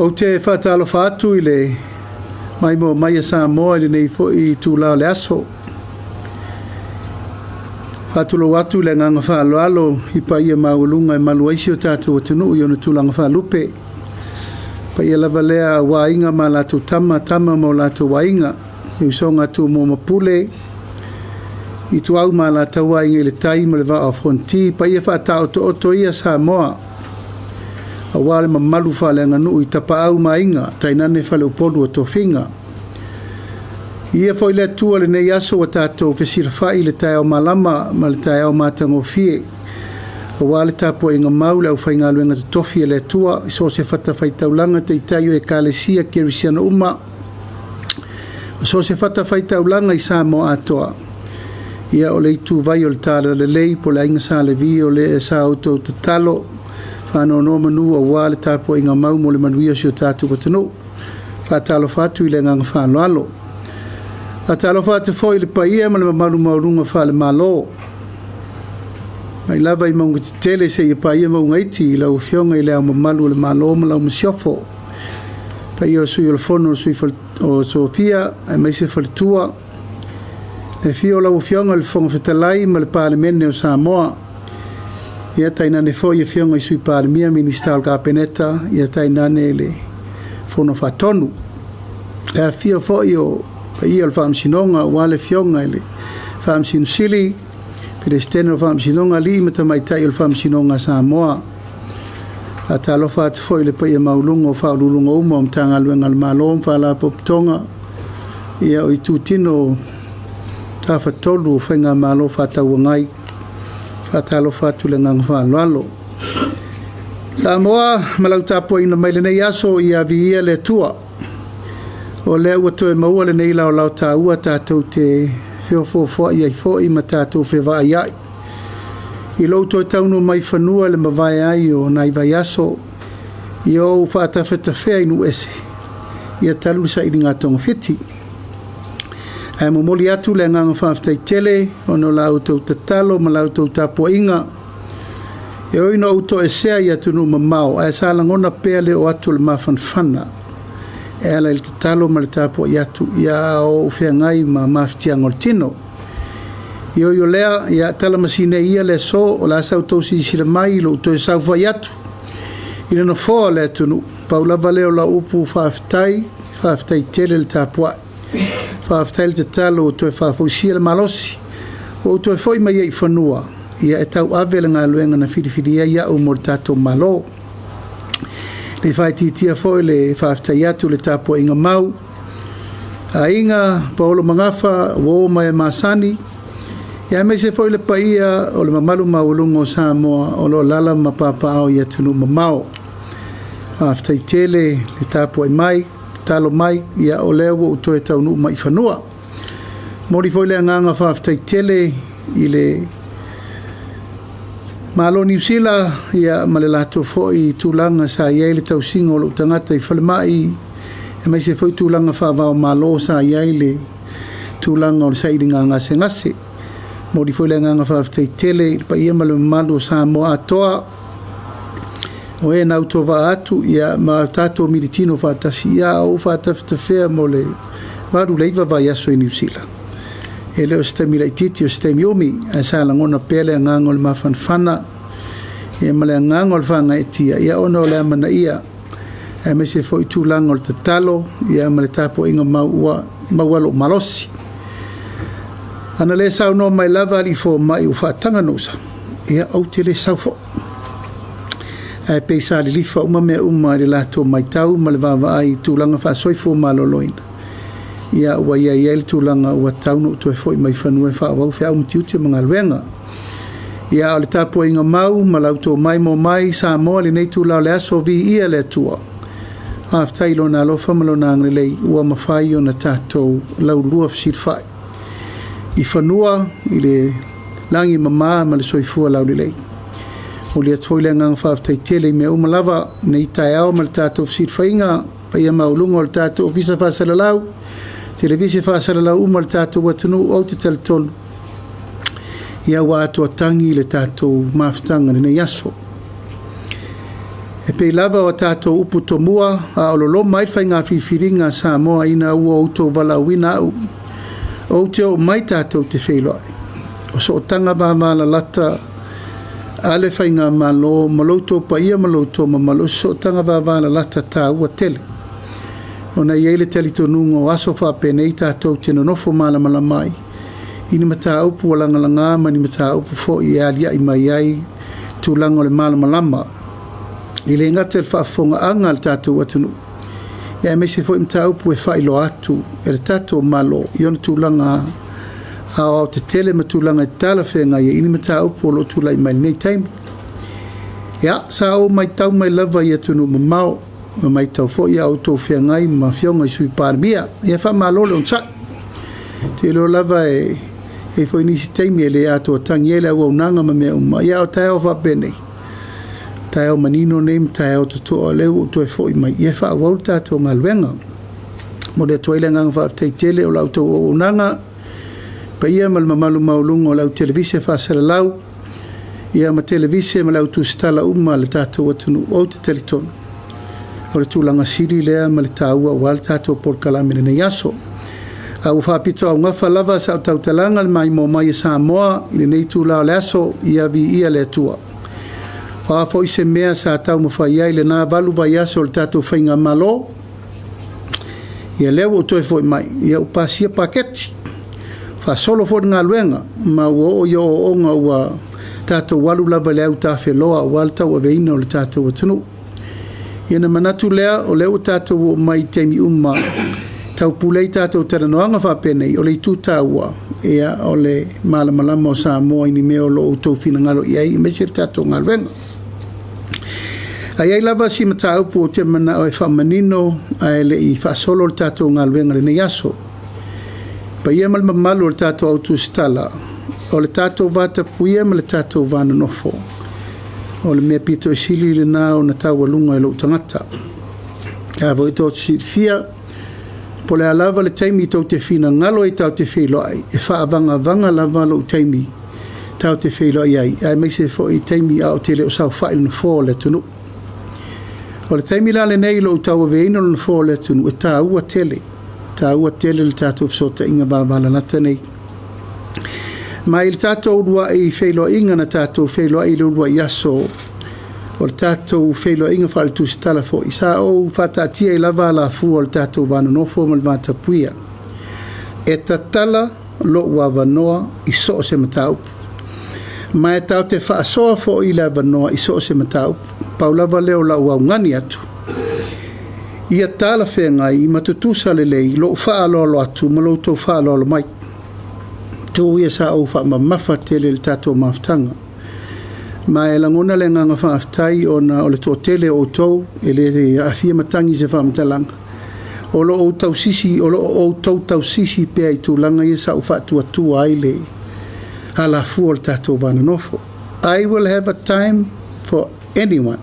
Ou te faatalofa atu i le maimoa mai a Samoa i lenei foi itula o le aso. Faatulou atu i le agaga faaaloalo i paia maualuga e malu ai si o tatou atunuu i ona tulaga faalupe. Paia lava lea aua Aiga ma latou Tama, Tama ma o latou Aiga, le usoga a Tumua ma Pule, Ituau ma Alataua, Aiga i le Tai ma le Vaa o Fonoti, paia faataotooto ia Samoa aua le mamalu faaleaganuu i Tapaau ma Aiga, tainane Faleupolu o Tofiga. Ia foi le Atua i lenei aso ua tatou fesilafai i le taeao malama ma le taeao matagofie, aua le tapuaiga mau a le aufaigaluega totofi a le Atua i so o se fatafaitaulaga, taitai o Ekalesia Kerisiano uma, ma so o se fatafaitaulaga i Samoa atoa. Ia, o le ituvai o le Talalelei po o le Aiga Sa Levi, o le sa outou tatalo faanonomanu aua le tapuaiga mau mo le manuia o si o tatou atunuu. Faatalofa atu i le agaga faaaloalo. Faatalofa atu foi i le paia ma le mamalu maualuga faale-Malo, mai lava i mauga tetele seia paia mauga iti i lau Afioga i Le Ao Mamalu o le Malo ma lau Masiofo, paia o le Sui o le Fono o Sui Sofia aemaise Faletua, le afio o lau Afioga i le Fofoga Fetalai ma le Palemene o Samoa, ia tainane foi Afioga i Sui Palemia, Minisita o le Kapeneta, ia tainane le Fono Faatonu. Le afifio foi o paia o le Faamasinoga aua le Afioga i le Faamasino Sili, Peresetene o le Faamasinoga, Alii ma Tamaitai o le Faamasinoga a Samoa. Faatalofa atu foi i le paia maualuga o Ofisa Sili o Pulega uma o Matagaluega a le Malo ma Faalapotopotoga, ia o itutino tafatolu o Faigamalo Faatauagai. Faatalofa atu i le agaga faaaloalo. Samoa ma lau tapuaiga mai lenei aso, ia viia le Atua, o lea ua toe maua lenei laolao taua tatou te feofoofoai ai foi ma tatou fevaaiai. I lou toe taunuu mai i fanua i le mavae ai o nai vaiaso, ia ou faatafetafea i nuu ese, ia talu le sailiga togafiti. Ae momoli atu le agaga faafetai tele ona o la outou tatalo ma la outou tapuaiga. E ui ina ou toesea i atunuu mamao, ae sa lagona pea le oo atu o le mafanafana e ala i le tatalo ma le tapuai atu a o ou feagai ma mafatiaga o le tino. E ui o lea, ia tala masina ia le aso, o le a sa outou silasila mai i lou toe saufai atu i le nofoa o le atunuu. Pau lava lea o lau upu faafetai, faafetai tele le tapuai, faafetai le tatalo ua toe faafoisia le malosi, ua ou toe foi mai ai i fanua e tauave le galuega na filifilia ai au mo le tatou Malo. E le faaitiitia foi le faafetai atu i le tapuaiga mau a Aiga, Paolo Magafa, uo ma e masani, aemaise foi le paia o le mamalu maualuga o Samoa o lo o alaala ma papaaao i atunuu mamao. Faafetai tele le tapuai mai, tatalo mai, ia o lea ua ou toe taunuu mai i fanua. E momoli foi le agaga faafetai tele i le Malo o Niu Sila ma le latou foi tulaga sa i ai le tausiga o lou tagata i falemai, aemaise foi tulaga faava o Malo sa i ai le tulaga o le sailiga gasegase. E momoli foi le agaga faafetai tele i le paia ma le mamalu o Samoa atoa, o e na autovaa atu ma tatou militino faatasi, a o ou faatafetafea mo le 8 i le 9 vaiaso i Niu Sila. E le o se taimi laitiiti o se taimi umi, ae sa lagona pea le agaga o le mafanafana ma le agaga o le faagaeetia ona o le amanaia aemaise foi tulaga o le tatalo ma le tapuaiga mau ua maua lou malosi. A na le saunoa mai lava alii fomai ua faataga ona ou sau, ia ou te le sau foi. Ae pei sa lilifa uma mea uma i le latou matau ma le vaavaai i tulaga faa-soifua maloloina, ia ua i ai le tulaga ua tatau ona ou toe foi mai i fanua e faaauau feau ma tiute ma galuega. Ia, a o le tapuaiga mau ma la outou maimoa mai Samoa i lenei itula o le aso, viia le Atua. Faafetai i Lona alofa ma Lona agalelei ua mafai ona tatou laulua fesilafai i fanua i le lagi e mama ma le soifua laulelei. E momoli atu foi le agaga faafetai tele i mea uma lava i lenei taeao ma le tatou fesilafaiga, paia maualuga o le tatou Ofisa Faasalalau, televise faasalalau uma a le tatou atunuu. Ou te talitonu ia ua atoa tagi le tatou mafutaga i lenei aso. E pei lava o a tatou upu tomua a o loloma ai le faiga filifiliga a Samoa ina ua outou valaauina au ou te oo mai tatou te feiloai. O sootaga vavalalata a le Faigamalo ma lo outou paia ma lo outou mamalu, o se sootaga vavalalata taua tele. Ona e i ai le talitonuga o aso faapenei tatou te nonofo malamalama ai i ni mataupu ua lagalaga ma ni mataupu foi e aliae mai ai tulaga o le malamalama. E le gata i le faafofogaaga a le tatou atunuu, aemaise foi mataupu e faailoa atu e le tatou Malo i ona tulaga aoaotetele ma tulaga e talafeagai ai i ni mataupu o lo o tulai mai i lenei taimi. Ia, sa ou matau mai lava i atunuu mamao, ma matau foi a o outou feagai ma afioga i Sui Palemia. Ia faamalo le onosai. Ou te iloa lava e i ai foi nisi taimi e le atoatagi ai le auaunaga ma mea uma, ia a o taeao faapenei, taeao manino nei ma taeao totoa, o lea ua ou toe foi mai e faaauau le tatou galuega. E momoli atu ai le agaga faafetai tele o la outou auaunaga, paia ma le mamalu maualuga o le au televise faasalalau, ia ma televise ma le au tusitala uma a le tatou atunuu. Ou te talitonu, o le tulaga sili lea ma le taua aua le tatou polokalame i lenei aso. A ua faapitoaugafa lava sau tautalaga i le maimoa mai a Samoa i lenei itula o le aso, ia viia le Atua. O a foi se mea sa taumafai ai i lena 8 vaiaso o le tatou faigamalo, ia lea ua ou toe foi mai, ia ua pasia paketi, faasolo foi le galuega, ma ua oo i ooooga ua tatou alu lava i le autafeloa aua le tauaveina o le tatou atunuu. Ia ona manatu lea, o lea ua tatou oo mai i taimi uma e taupule ai tatou talanoaga faapenei, o le itu taua, ia, o le malamalama o Samoa i ni mea o lo o outou finagalo i ai, aemaise le tatou galuega. Ae i ai lava si mataupu ou te manao e faamanino ae le i faasolo le tatou galuega i lenei aso. Paia ma le mamalu o le tatou au tusitala, o le tatou vatapuia ma le tatou va nonofo, o le mea pito i sili lena ona taualuga e lou tagata. A foi tou te silafia, po o le a lava le taimi tou te finagalo ai tatou te feiloai, e faavagavaga lava lou taimi tatou te feiloai ai, aemaise foi taimi a o te le o saofai i le nofoa o le atunuu. O le taimi la lenei i lou tauaveina o le nofoa o le atunuu, e taua tele, taua tele le tatou fesootaiga vavalalata nei. Ma i le tatou uluai feiloaiga na tatou feiloai i le uluai aso o le tatou feiloaiga faale-tusitala foi, sa ou faataatia ai lava alafua o le tatou va nonofo ma le vatapuia. E tatala lou avanoa i so o se mataupu, ma e tatou te faasoa foi le avanoa i so o se mataupu. Pau lava lea o lau augani atu, ia talafeagai ma tutusa lelei lou faaaloalo atu ma lo outou faaaloalo mai. Itu ia sa ou faamamafa tele i le tatou mafutaga. Ma e lagona le agaga faafetai ona o le toatele o outou e le aafia matagi i se faamatalaga, o lo o outou tausisi pea i tulaga ia sa ou faatuatua ai le alafua o le tatou va nonofo. I will have a time for anyone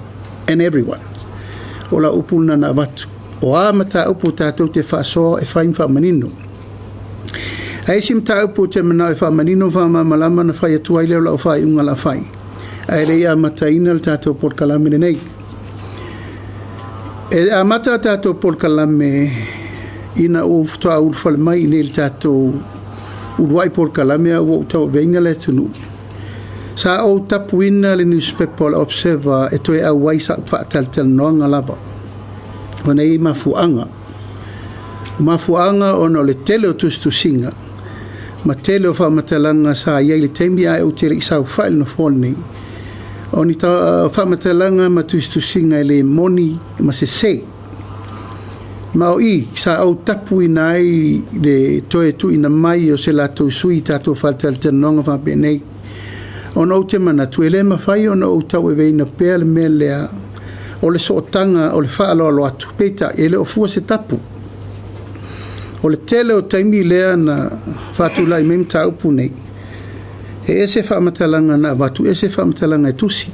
and everyone. O lau upu lena na avatu. O a mataupu tatou te faasoa e fai ma faamanino. Ae isi mataupu ou te manao e faamanino ma faamalamalama na fai atu ai lea o lau faaiuga la fai, ae le i amataina le tatou polokalame lenei. E amata a tatou polokalame ina ua faatoa ulufale mai i nei le tatou uluai polokalame a ua ou tauaveina le atunuu. Sa ou tapuina le newspaper o le Observer e toe auai sau faatalatalanoaga lava. Ona e i ai mafuaaga. O mafuaaga ona o le tele o tusitusiga ma tele o faamatalaga sa i ai i le taimi ae ou te le i saofai i le nofoa lenei. O ni faamatalaga ma tusitusiga e le moni ma sese. Ma o i sa ou tapuina ai le toe tuuina mai o se latou sui i tatou faatalatalanoaga faapenei. Ona ou te manatu e le mafai ona ou tauaveina pea le mea lea o le sootaga o le faaaloalo atu, peitai e le o fua se tapu. O le tele o taimi lea na faatulai mai mataupu nei, e ese faamatalaga na avatu, ese faamatalaga e tusi.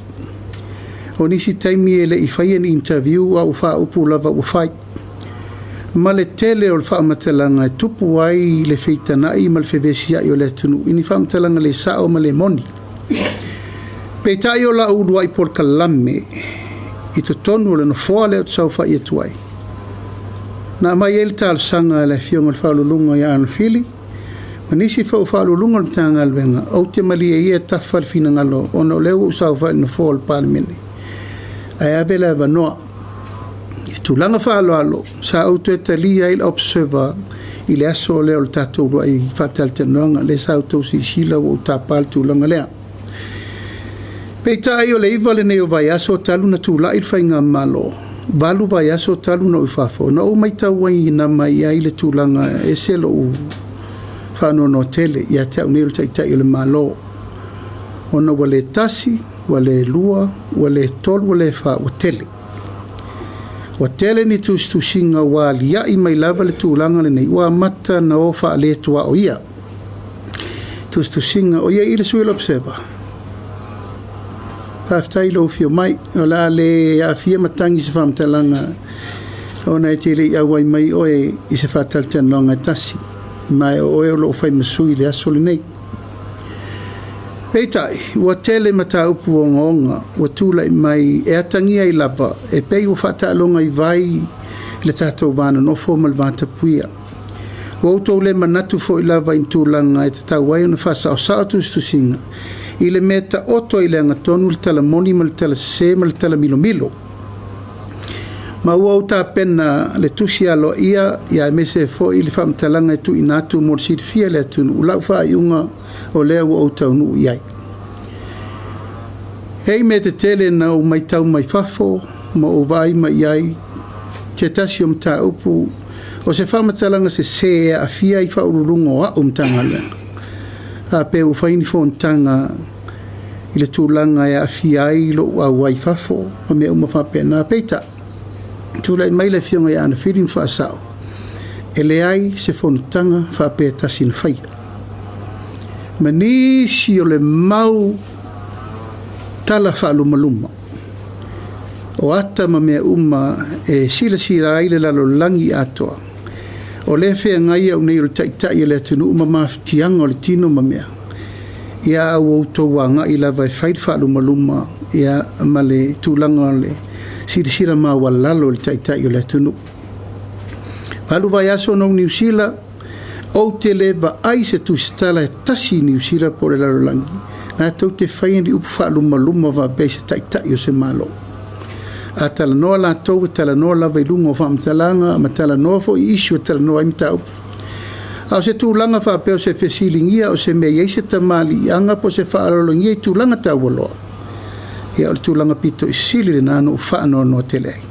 O nisi taimi e le i faia ni interview a ua faaupu lava ua fai. Ma le tele o le faamatalaga e tupu ai le feitanai ma le fevesiai o le atunuu i ni faamatalaga le sao ma le moni. Peitai o lau uluai polokalame i totonu o le nofoa lea ou te saofai atu ai, na aumai ai le talosaga a le Afioga i le Faauluuluga ia Arnold Fili ma nisi foi o Faauluuluga o le Matagaluega, ou te malie ia e tafa le finagalo ona o lea ua ou saofai i le nofoa o le Palemene, ae ave le avanoa. I tulaga faaaloalo, sa ou toe talia ai le Observer i le aso lea o le tatou uluai faatalatalanoaga, lea sa outou silasila ua ou tapa le tulaga lea. Peitai o le 9 lenei o vaiaso talu ona tulai le faigamalo, 8 vaiaso talu ona ou i fafo, na ou matauina mai ai le tulaga e ese lou faanoanoa tele ia te au nei o le Taitai o le Malo, ona ua le tasi, ua le lua, ua le tolu, ua le fa, ua tele. Ua tele ni tusitusiga ua alia'i mai lava le tulaga lenei, ua amata ona o faale-tuaoia tusitusiga. O i ai i le sui o le Observer? Faafetai i lou afio mai. O le a le aafia matagi i se faamatalaga ona e te le i auai mai oe i se faatalatalanoaga e tasi, ma o oe o lo o fai ma sui i le aso lenei. Peitai, ua tele mataupu ogaoga ua tulai mai e atagia ai lava e pei ua faataaloga i vai le tatou va nonofo ma le vatapuia. Ua outou le manatu foi lava i ni tulaga e tatau ai ona faasaosao tusitusiga i le mea e taoto ai i le agatonu le tala moni ma le tala sese ma le tala milomilo. Ma ua ou tapena le tusi aloaia aemaise ai foi le faamatalaga e tuuina atu mo le silafia e le atunuu lau faaiuga o lea ua ou taunuu i ai. E i ai mea tetele na ou matau mai fafo ma ou vaai mai i ai, se tasi o mataupu o se faamatalaga sese e aafia ai Faauluuluga o au Matagaluega, faapea ua fai ni fonotaga i le tulaga e aafia ai lou auai i fafo ma mea uma faapena. Peitai, tulai mai le Afioga ia Anafili ma faasao, e leai se fonotaga faapea e tasi na faia. Ma nisi o le mau tala faalumaluma o ata ma mea uma e silasila ai le lalolagi atoa, o lea e feagai au nei o le Taitai o le atunuu ma mafatiaga o le tino ma mea, ia a ua outou agai lava e fai le faalumaluma ma le tulaga o le silasila maualalo i le Taitai o le atunuu. 8 vaiaso na ou Niu Sila, ou te le vaai i se tusitala e tasi i Niu Sila po o le lalolagi latou te faia ni upu faalumaluma faapea i se Taitai o se Malo. A talanoa latou, e talanoa lava i luga o faamatalaga ma talanoa foi i issue e talanoa ai mataupu. A o se tulaga faapea o se fesiligia o se mea e i ai se tamaliiaga po o se faaaloalogia i tulaga taualoa, ia o le tulaga pito i sili lena na ou faanoanoa tele ai.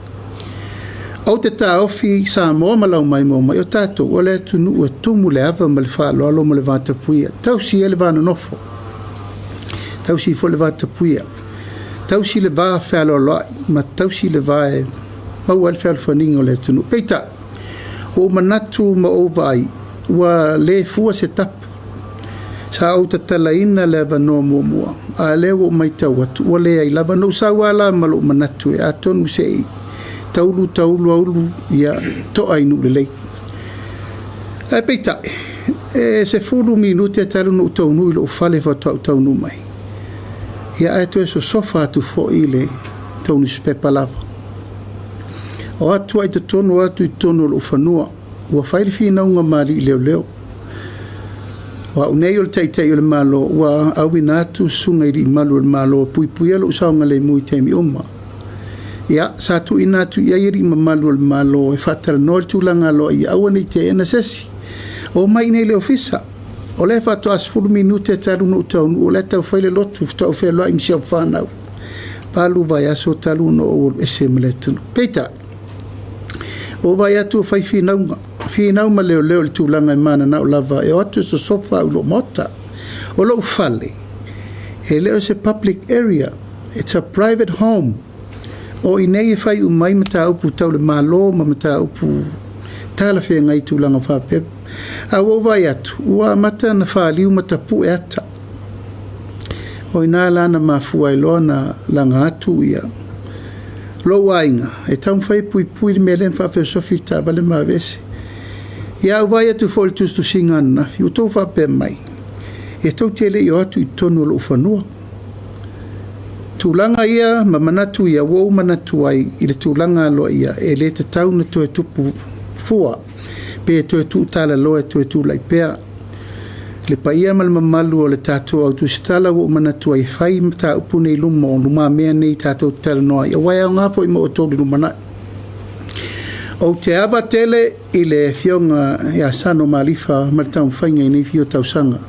Ou te taofi Samoa ma lau maimoa mai, o tatou o le atunuu e tumu le ava ma le faaaloalo ma le vatapuia, tausi ai le va nonofo, tausi foi le vatapuia, tausi le va fealoaloai ma tausi le va e maua ai le fealofaniga o le atunuu. Peitai, ua ou manatu ma ou vaai, ua le fua se tapu. Sa ou tatalaina le avanoa muamua, a o lea ua ou matau atu ua leai lava. Na ou sau lava la ma lou manatu, atonu se i taulu taulu aulu, ia to'a i nuu lelei. Ae peitai, e 10 minute talu ona ou taunuu i lou fale faatoa ou taunuu mai, ia ae toe sosofa atu foi le tou nusipepa lava. O atu ai totonu, o atu i totonu o lou fanua, ua fai le finauga ma alii leoleo. O au nei o le Taitai o le Malo, ua auina atu susuga i alii malu o le Malo e puipuia lou saogalemu i taimi uma. Ia, sa tuuina atu i ai alii mamalu o le Malo e faatalanoa le tulaga aloaia, aua ne i teena se isi. Omai i inei i le ofisa. O lea faatoa 10 minute talu ona ou taunuu, o la e tau fai le lotu, faatoa ou feiloai ma si au fanau. 8 vaiaso talu ona ou alu ese ma le atunuu. Peitai, ua ou vaai atu ua fai finauga, finau ma leoleo i le tulaga e mananao lava e o atu e sosofa au i lou maota. O lou fale, e le o se public area, it's a private home. O i inei e fai uma ai mataupu tau le Malo ma mataupu talafeagai i tulaga faapea. A ua ou vaai atu, ua amata ona faliu ma tapue ata. O i ina la na mafua ai loa ona laga atu ia lou aiga e taumafai e puipui le mea lea na faafesofi le taavale ma aveese. Ia au vaai atu foi i le tusitusiga ananafi, ua outou faapea mai, e tou te le i o atu i totonu o lou fanua. Tulaga ia ma manatu ia ua ou manatu ai i le tulaga aloaia e le tatau ona toe tupu fua pe toe tuutalaloa e toe tulai pea. Le paia ma le mamalu o le tatou au tusitala ua ou manatu ai e fai mataupu nei i luma o lumamea nei tatou te talanoa ai, aua e aoga foi mo outou i le lumanai. Ou te ava tele i le Afioga ia Sano Malifa ma le taumafaiga i nei fia o tausaga.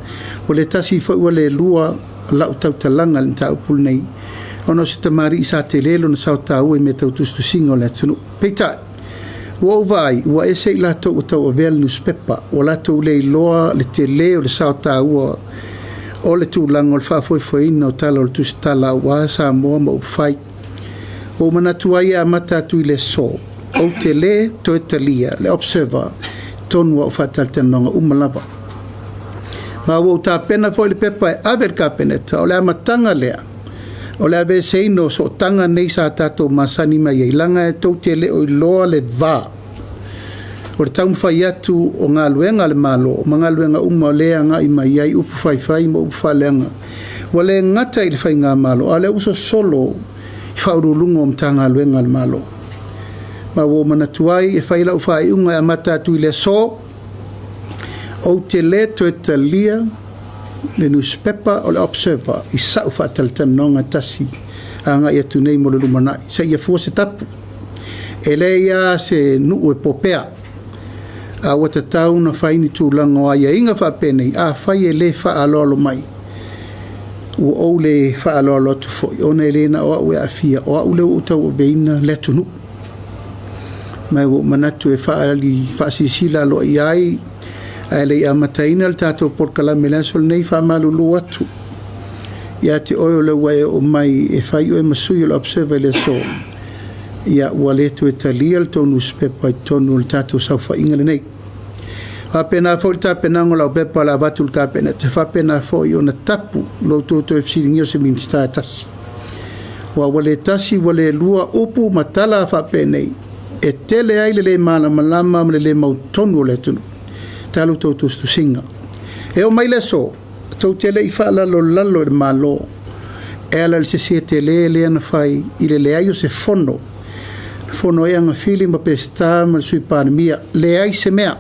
Ua le tasi foi ua le lua lau tautalaga i le mataupu lenei, ona o se tamalii sa tele lona sao taua i mea tau tusitusiga o le atunuu. Peitai, ua ou vaai ua ese i latou ua tauavea le nusipepa, ua latou le iloa le tele o le sao taua o le tulaga o le faafoefoeina o tala o le tusitala aua Samoa ma upufai. Ua ou manatu ai e amata atu i le aso, ou te le toe talia le Observer i totonu o au faatalatalanoaga uma lava. Ma ua ou tapena foi le pepa e ave i le Kapeneta, o le amataga lea o le aveeseina o sootaga nei sa tatou masani mai ai, leaga e tou te le o iloa le va o le taumafai atu o galuega a le Malo ma galuega uma o lea e agai mai ai upu faifai ma upu faaleaga. Ua le gata i le faigamalo, a o lea ua sosolo i Faauluuluga o Matagaluega a le Malo. Ma ua ou manatu ai e fai lau faaiuga e amata atu i le aso, ou te le toe talia le nusipepa o le Observer i sau faatalatalanoaga e tasi agai atu nei mo le lumanai, seia fua se tapu. E leai lava se nuu e popea, a ua tatau ona fai ni tulaga o aiaiga faapenei, afai e le faaaloalo mai, ua ou le faaaloalo atu foi, ona e le na o au e aafia, o au lea ua ou tauaveina le atunuu. Ma ua ou manatu e faaali faasilasila aloaia ai, ae le i amataina le tatou polokalame i le aso lenei, e faamalulu atu ia te oe o lea ua e oo mai e fai oe ma sui o le Observer i le aso, ia ua le toe talia le tou nusipepa i totonu o le tatou saofaiga lenei. E faapena foi le tapenaga o lau pepa o le a avatu i le Kapeneta, e faapena foi ona tapu lo outou toe fesiligia o se Minisita e tasi. Aua ua le tasi ua le lua upu ma tala faapenei e tele ai le le malamalama ma le le mautonu o le atunuu talu tou tusitusiga. E oo mai le aso, tou te le i faalalolalo i le Malo e ala i le sese tele lea na fai i le leai o se fono, na fono ai Agafili ma Peseta ma le Sui Palemia, leai se mea.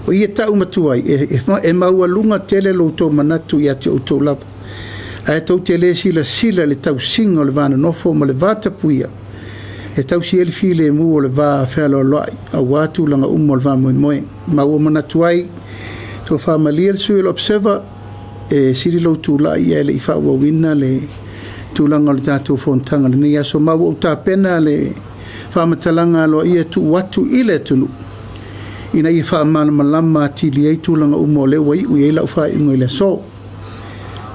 O i e tau matua ai, e maualuga tele lo outou manatu ia te outou lava, ae tou te le silasila i le tausiga o le va nonofo ma le va tapuia e tausi ai le filemu o le va fealoaloai aua tulaga uma o le faamoemoe. Ma ua manatu ai, tofa malie le sui o le Observer, e sili lou tulai ae le i faaauauina le tulaga o le tatou fonotaga i lenei aso. Ma ua ou tapena le faamatalaga aloaia e tuu atu i le atunuu ina ia faamalamalama atili ai tulaga uma o lea ua iu i ai lau faaiuga i le aso.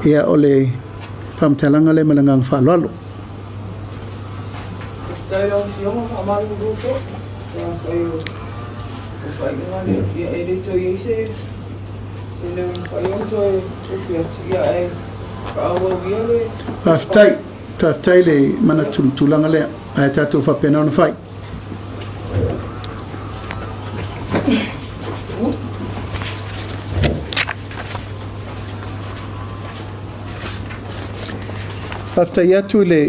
Ia, o le faamatalaga lea ma le agaga faaaloalo. Faafetai i lau Afioga, faamalulu foi pe afai o le faaiuga lea, ia e le toe i ai se leo e mafai ona toe tofi atu, ia ae faaauau ia le. Faafetai, faafetai le manatu i le tulaga lea, ae tatou faapena ona fai. Faafetai atu i le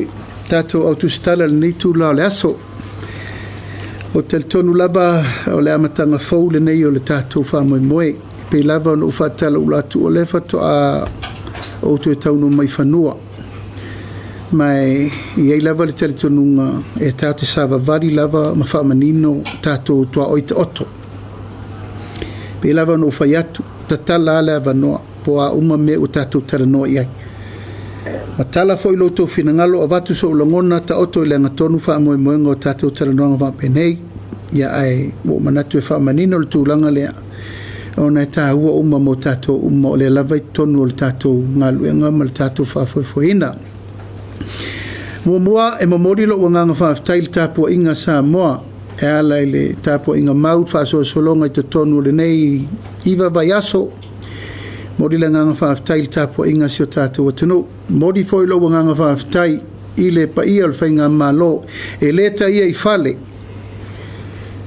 tatou au tusitala i lenei itula o le aso. Ou te talitonu lava o le amataga fou lenei o le tatou faamoemoe. E pei lava ona ou faatalaula atu, o lea faatoa ou toe taunuu mai fanua. Ma e i ai lava le talitonuga e tatou te savavali lava ma faamanino tatou tuaoi taoto. E pei lava ona ou fai atu, tatala lava le avanoa po o a uma mea ua tatou talanoa i ai. Matala foi lo outou finagalo, avatu sou lagona, taoto i le agatonu faamoemoega o tatou talanoaga faapenei. Ia ae ua ou manatu e faamanino le tulaga lea, ona e taua uma mo tatou uma o lea lava i totonu o le tatou galuega ma le tatou faafoefoeina. Muamua, e momoli lou agaga faafetai i le tapuaiga a Samoa e ala i le tapuaiga mau i le faasolosologa i totonu o lenei 9 vaiaso. Momoli le agaga faafetai i le tapuaiga a si o tatou atunuu. Momoli foi lou agaga faafetai i le paia o le faigamalo e le taia i fale,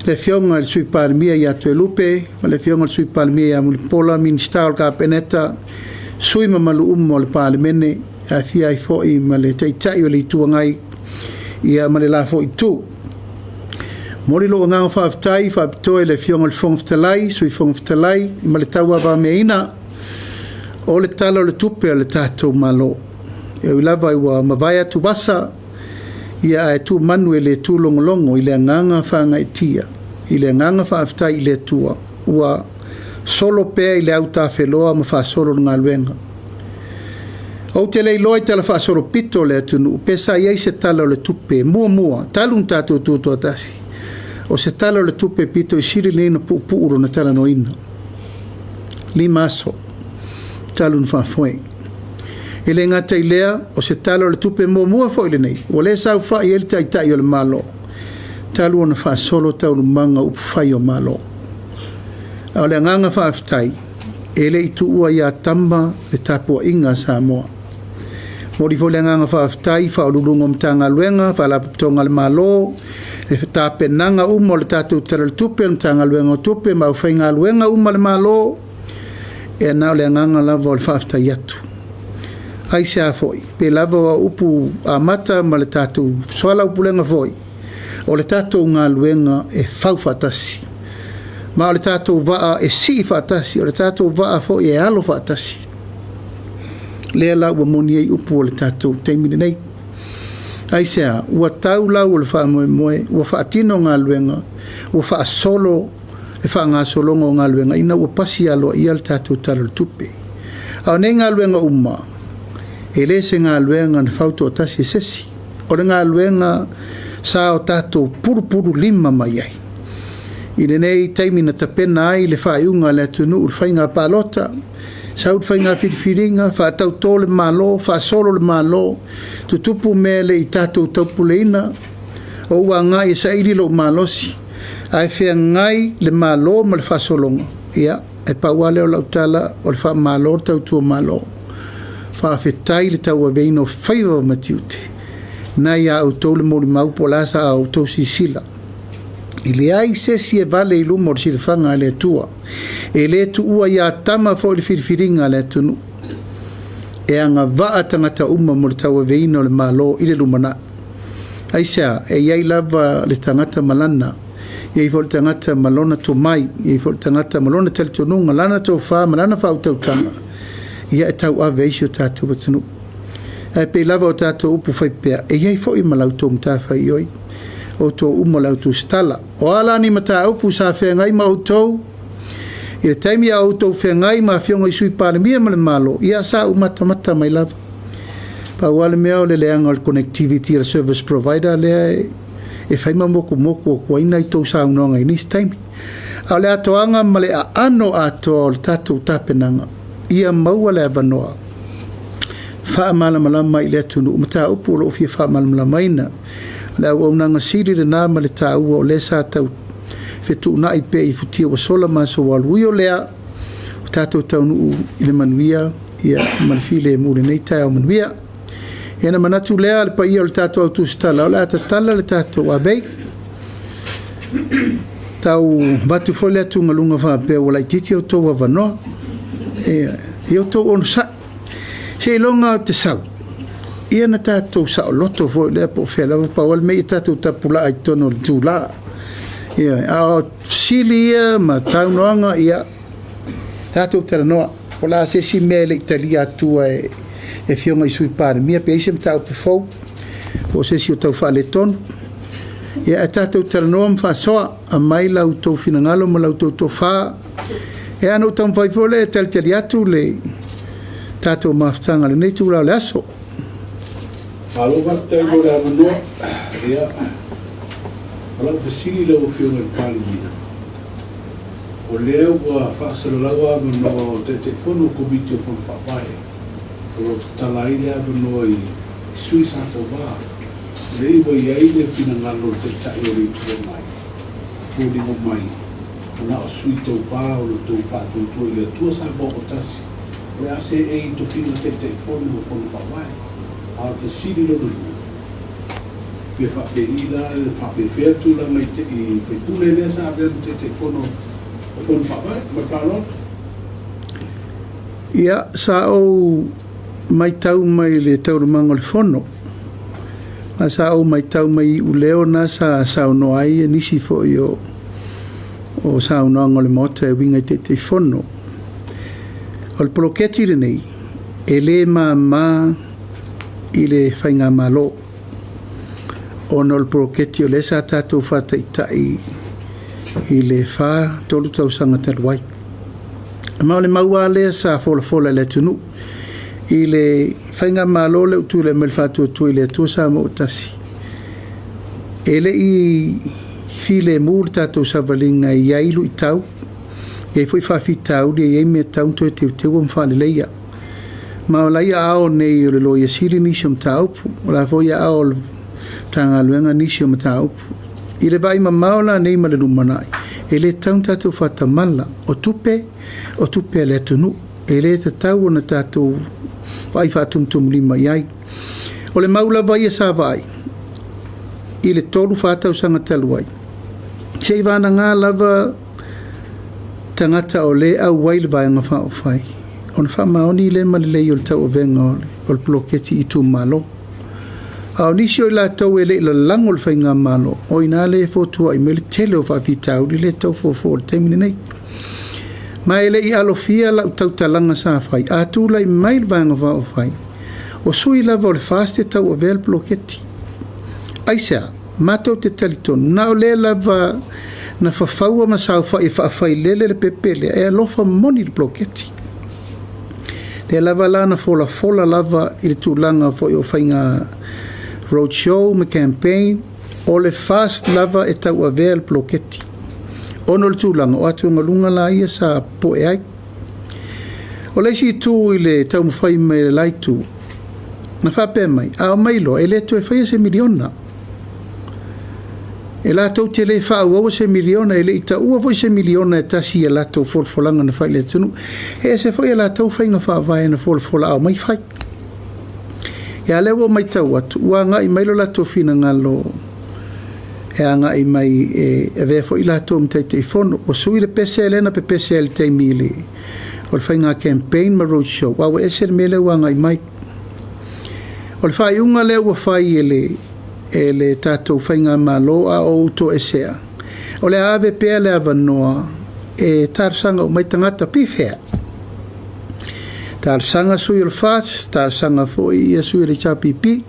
le Afioga i le Sui Palemia ia Toelupe ma le Afioga i le Sui Palemia ia Mulipola, Minisita o le Kapeneta, sui mamalu uma o le Palemene, E aafia ai foi ma le Taitai o le Itu Agai ia ma le la foi Itu. Momoli lou agaga faafetai faapitoa i le Afioga i le Fofoga Fetalai, Sui Fofoga Fetalai ma le tauavameaina o le Tala o le Tupe a le tatou Malo. E ui lava ua mavae atuvasa, ia ae tu manu e le tūlogologo i le agaga faagaeetia, i le agaga faafetai i le Atua ua solo pea i le autafeloa ma faasolo le galuega. Ou te le iloa i tala faasolopito o le atunuu pe sa i ai se Tala o le Tupe muamua talu ona tatou tutoatasi, o se Tala o le Tupe pito i sili lenei ona puupuu lona talanoaina. 5 aso talu ona faafoe. E le gata i lea, o se Tala o le Tupe muamua foi lenei ua le saofai ai le Taitai o le Malo talu ona faasolo taualumaga o upufai o Malo. A o le agaga faafetai, e le i tuua ia tama le tapuaiga a Samoa. Momoli foi le agaga faafetai i Ofisa Sili o Pulega o Matagaluega, Faalapotopotoga a le Malo, le tapenaga uma o le tatou Tala o le Tupe, le Matagaluega o Tupe ma aufaigaluega uma a le Malo. E na o le agaga lava o le faafetai atu. Aisea foi? Pei lava o au upu amata ma le tatou soalaupulega foi, o le tatou galuega e fau faatasi, ma o le tatou vaa e sii faatasi, o le tatou vaa foi e alo faatasi. Lea la ua moni ai upu o le tatou taimi lenei. Aisea? Ua tau lau o le faamoemoe, ua faatino galuega, ua faasolo le faagasologa o galuega ina ua pasi aloaia le tatou Tala o le Tupe. A o nei galuega uma, e le se galuega na fautoatasi e se isi. O le galuega sa o tatou pulupululima mai ai. I lenei taimi na tapena ai le faaiuga a le atunuu i le faiga palota, sau le faiga filifiliga, faatauto le Malo, faasolo le Malo, tutupu mea e le i tatou taupuleina, ou agai e saili lou malosi, ae feagai le Malo ma le faasologa, ia, e pau lava lea o lau tala, o le faamalo le tautua Malo. Faafetai le tauaveina o faiva ma tiute, na ia outou le molimau po o le a sa outou silasila. E leai se isi e vale i luma o le silafaga a le Atua. E le tuua ia tama foi le filifiliga a le atunuu. E agavaa tagata uma mo le tauaveina o le Malo i le lumanai. Aisea? E i ai lava le tagata ma lana, e i ai foi le tagata ma lona tomai, e i ai foi le tagata ma lona talitonuga, lana tofa ma lana faautautaga, ia e tauave ai si o tatou atunuu. Ae pei lava o tatou upu faipea, e i ai foi ma la outou matafaioi, outou uma o le autusitala. O a la ni mataupu sa feagai ma outou i le taimi a outou feagai ma afioga i Sui Palemia ma le Malo, ia sa ou matamata mai lava. Pau lava le mea o le leaga o le connectivity a le service provider lea e fai ma motumotu atu ai nai tou saunoaga i nisi taimi. A o le atoaga ma le aano atoa o le tatou tapenaga, ia maua le avanoa faamalamalama i le atunuu mataupu o lo o fia faamalamalamaina. O le auaunaga sili lena ma le taua o lea sa tau fetuunai pea i futia ua sola ma aso ua alu. Ui o lea, ua tatou taunuu i le manuia ia ma le filemu i lenei taeao manuia. Ia ona manatu lea le paia o le tatou au tusitala, o le a tatala le tatou avei. Tau avatu foi le atugaluga faapea ua laitiiti outou avanoa. Ia, ia outou onosai. Seiloga ou te sau, ia na tatou saoloto foi lea po o fea lava, pau lava le mea ia tatou tapulaa i totonu o le itula. Ia, a o fesili ia ma saunoaga, ia, tatou talanoa. Po o le a se isi mea e le i talia atua e Afioga i Sui Palemia, pe i ai se mataupu fou, po o se isi o tau faaletonu. Ia, ae tatou talanoa ma faasoa, aumai la outou finagalo ma la outou tofa. Ia, ona ou taumafai foi lea e talitali atu le tatou mafutaga i lenei itula o le aso. Malo faafetai mo le avanoa. Ia, o lau fesili i lau Afioga i le Palemia, o lea ua faasalalau avanoa o Taitaifono o Komiti o Fono Faavae o lo o tatala ai le avanoa i sui sa tauva. O lea ua i ai le finagalo o le Taitai o le Itu Agai, e foliga mai ua na o sui tauva o lo outou faatuatua i le Atua Samoa ua tasi, o le a seei i tofiga Taitaifono o Fono Faavae. A o le fesili lona lua, pe faapei la, faapefea le tulaga i sui usufono lea sa avea ma Taitaifono o Fono Faavae? Ma le faaaloalo. Ia, sa ou matau mai i le taualumaga o le Fono, ma sa ou matau mai i iuleo na sa saunoa ai nisi foi o saunoaga o le Maota e uiga i Taitaifono. O le poloketi lenei, e le mama i le Faigamalo, ona o le poloketi o lea sa tatou faataitai i le 4, 3 tausaga talu ai. Ma o le mau lava lea sa folafola i le atunuu i le Faigamalo lea ua tulai mai i le Faatuatua i le Atua Samoa ua Tasi, e le i filemu le tatou savaliga, e i ai luitau, e i ai foi faafitauli, e i ai mea e tatau ona toe teuteu ma faaleleia. Ma o la e i aao nei o le Loia Sili nisi o mataupu, o la foi e i aao o le Matagaluega nisi o mataupu. I le vaai mamao la nei ma le lumanai, e le tatau ona tatou faatamala, o tupe, o tupe a le atunuu, e le tatau ona tatou vaai faatumutumulima i ai. O le mau lava ia sa vaai i le 3-4 tausaga talu ai, seivagana lava tagata o lea e auai le Vaega Faaupufai, ona faamaoni lea ma lelei o le tauavega o le poloketi i itumalo. A o nisi o i latou e le i lalago i le Faigamalo, o i ina lea e fotuai mai le tele o faafitauli lea e tau fofo i le taimi lenei. Ma e le i alofia lau tautalaga sa fai, a tulai mai le Vaega Faaupufai, o sui lava o le FAST e tauavea le poloketi. Aisea? Matou te talitonu, na o lea lava na fafaua ma saofai e faafailele le pepe lea, e alofa moni i le poloketi. Lea lava la na folafola lava i le tulaga foi o faiga road show ma campaign, o le FAST lava e tauavea le poloketi. Ona o le tulaga o atugaluga la ia sa popoe ai. O le isi itu i le taumafai mai o le la itu, na faapea mai, a omai loa, e le toe faia se miliona. E latou te le faaauaua se miliona, e le i taua foi se miliona e tasi i a latou folafolaga na fai i le atunuu. E ese foi a latou faiga faavae na folafola a omai fai. Ia lea ua ou matau atu, ua agai mai lo latou finagalo e agai mai e avea foi latou ma Taitaifono. Ua sui le pese lea na pepese ai i le taimi o le faiga campaign ma road show, a ua ese le mea lea ua agai mai. O le faaiuga lea ua fai e le tatou Faigamalo a o ou toesea, o le a ave pea le avanoa e talosaga uma ai tagata pe fea. Talosaga sui o le FAST, talosaga foi ia sui o le HRPP,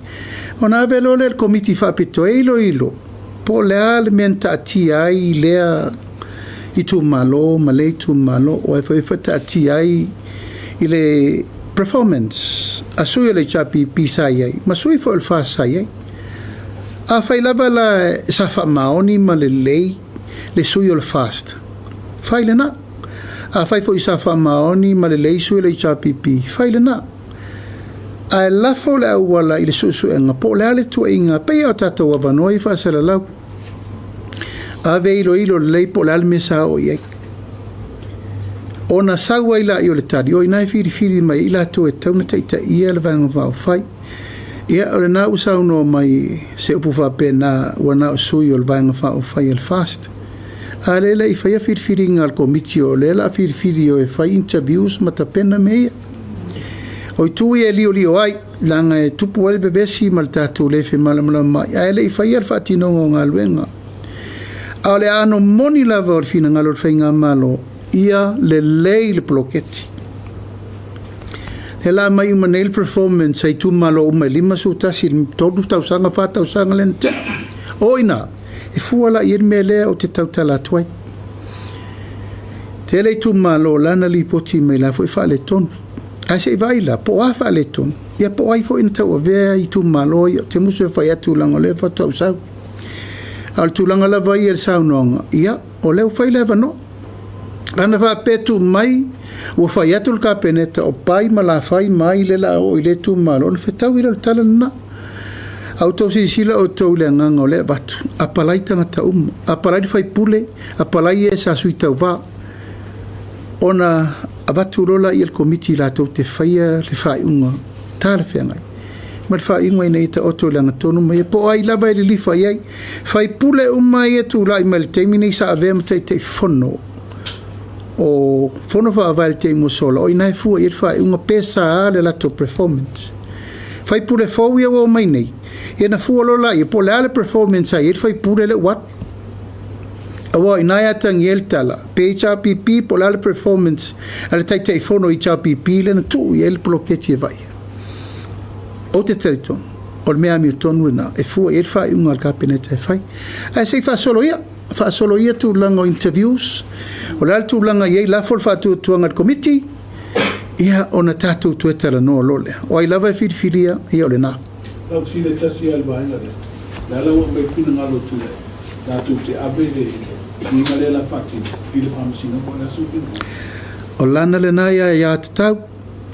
ona ave loa lea i le Komiti Faapitoa e iloilo po o le a le mea na taatia ai lea itumalo ma lea itumalo, o ai foi e taatia ai i le performance a sui o le HRPP sa i ai, ma sui foi o le FAST sa i ai. Afai lava la sa faamaoni ma lelei le sui o le FAST, fai lena. Afai foi sa faamaoni ma lelei sui o le HRPP, fai lena. Ae lafo le auala i le suesuega po o le a le tuuaiga, pei o tatou avanoa i faasalalau. Ave iloilo lelei po o le a le mea sa oo i ai. Ona sau ai laia o le tali, o ina e filifili mai ai latou e tatau ona taitaia le Vaega Faaupufai. Ia, o lena ua saunoa mai se upu faapena ua na o sui o le Vaega Faaupufai a le FAST. A lea le i faia filifiliga a le Komiti, o lea o le a filifili o e fai interviews ma tapena mea ia. O itu ia e liolio ai, leaga e tupu ai le vevesi ma le tatou le femalamalamaai, ae le i faia le faatinoga o galuega. A o le aano moni lava o le finagalo o le Faigamalo, ia lelei le poloketi. E la mai uma nei le performance a itumalo uma e 51, 3 tausaga, 4 tausaga lea na tea. O ina, e fua la i ai le mea lea ou te tautala atu ai. Tele itumalo la na lipoti mai la foi faaletonu. Ae se i vaai la, po o a faaletonu, ia po o ai foi na tauavea itumalo ia, te musu e fai atu leaga o lea faatoa ou sau. A o le tulaga lava ia i le saunoaga, ia, o lea ua fai le avanoa. Ana faapea tuu mai, ua fai atu le Kapeneta o pai ma lafai ma ai lea o le a oo i lea itumalo, ona fetaui lea o le tala lena. A outou silasila outou i le agaga o lea e avatu, apalai tagata uma, apalai le faipule, apalai e sa sui tauva, ona avatu loa laia i le Komiti latou te faia le faaiuga talafeagai ma le faaiuga ina ia taoto i le agatonu ma ia po o ai lava e lilifa i ai. Faipule uma ia tulai mai le taimi nei sa avea ma Taitaifono. o Fono Faavae i le taimi ua sola, o i ina e fua i ai le faaiuga pe sa le latou performance. Faipule fou ia ua omai nei, ia na fua loa laia po o le a le performance sa i ai le faipule lea ua alu. Aua o i ina e atagia ai le tala, pe HRPP po o le a le performance a le Taitaifono o HRPP lea na tuu i ai le poloketi e vaaia. Ou te talitonu, o le mea amiotonu lena e fua i ai le faaiuga a le Kapeneta e fai. Ae se i faasolo ia, faasolo ia tulaga o interviews, o le a le tulaga e i ai, lafo le faatuatuaga i le Komiti, ia ona tatou toe talanoa loa lea. O ai lava e filifilia, ia o lena. Lau fesili e tasi lava i le vaega lea, o le a la ua aumai ai le finagalo o Tuilaepa latou te ave le suiga lea o le a faatino i le Faamasinoga? O le a sou finagalo? O lana lena aiatatau,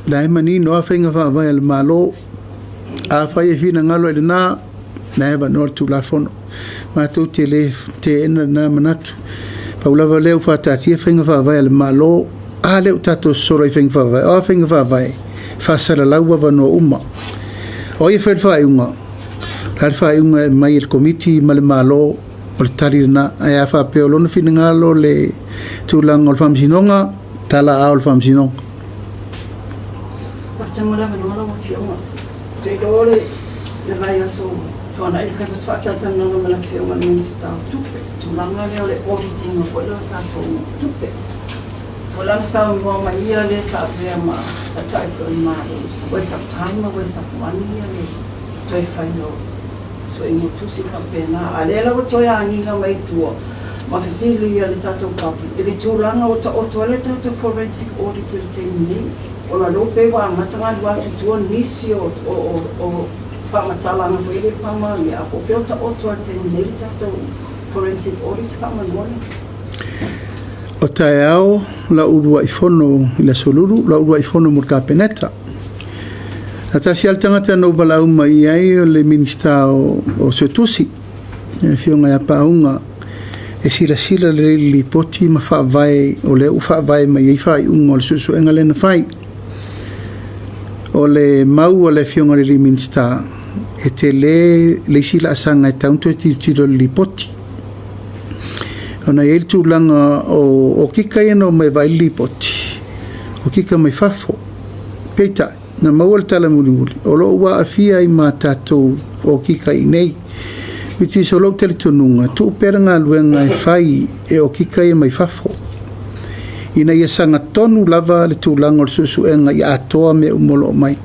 la e manino lava faiga faavae a le Malo. Afai e finagalo i lena, la e avanoa le Tulafono. Matou te le teena lena manatu. Pau lava lea ua faataatia faiga faavae a le Malo, a lea ua tatou sosolo i faiga faavae, o a faiga faavae? E faasalalau avanoa uma. O ai e fai le faaiuga? O le a le faaiuga e aumai e le Komiti ma le Malo, o le tali lena. Ae a faapea o lona finagalo le tulaga o le Faamasinoga, tala aao i le Faamasinoga. Faafetai mo le avanoa lau Afioga. Ou te iloa o le vaiaso ua tuanai na fai foi se faatalatalanoaga ma le Afioga i le Minisita o Tupe i le tulaga lea o le audit ina foi lea o tatou tupe. Foi la na saunoa mai ia le sa avea ma Taitai foi o le Malo, it's a waste of time a waste of money le toe faiga o suiga o tusi faapena. A o lea la ua toe agiga mai i tua ma fesili le tatou public i le tulaga ua taoto ai le tatou forensic audit i le taimi nei, ona o lea ua pei ua amata ona alu atu i tua nisi o faamatalaga foi ia le faamaonia, ae po o fea o taoto ai i le taimi nei le tatou forensic audit faamolemole. O taeao lau uluai fono i le Aso Lulu, lau uluai fono mo le Kapeneta. Na tasi lava le tagata na ou valaau mai i ai o le Minisita o Suetusi, le Afioga ia Paauga, e silasila lelei i le lipoti ma faavae o lea ua faavae mai ai faaiuga o le suesuega lea na fai. O le mau a le Afioga i le Minisita, e tele le isi laasaga e tatau ona toe tilotilo i le lipoti. Ona e i ai le tulaga o okika ia na omai e vaai le lipoti, o okika mai fafo. Peitai, na maua le tala mulimuli, o lo o ua aafia ai ma tatou okika i inei. Which is o lou talitonuga, tuu pea le galuega e fai e okika ia mai fafo, ina ia sagatonu lava le tulaga o le suesuega ia atoa mea uma o lo o mai.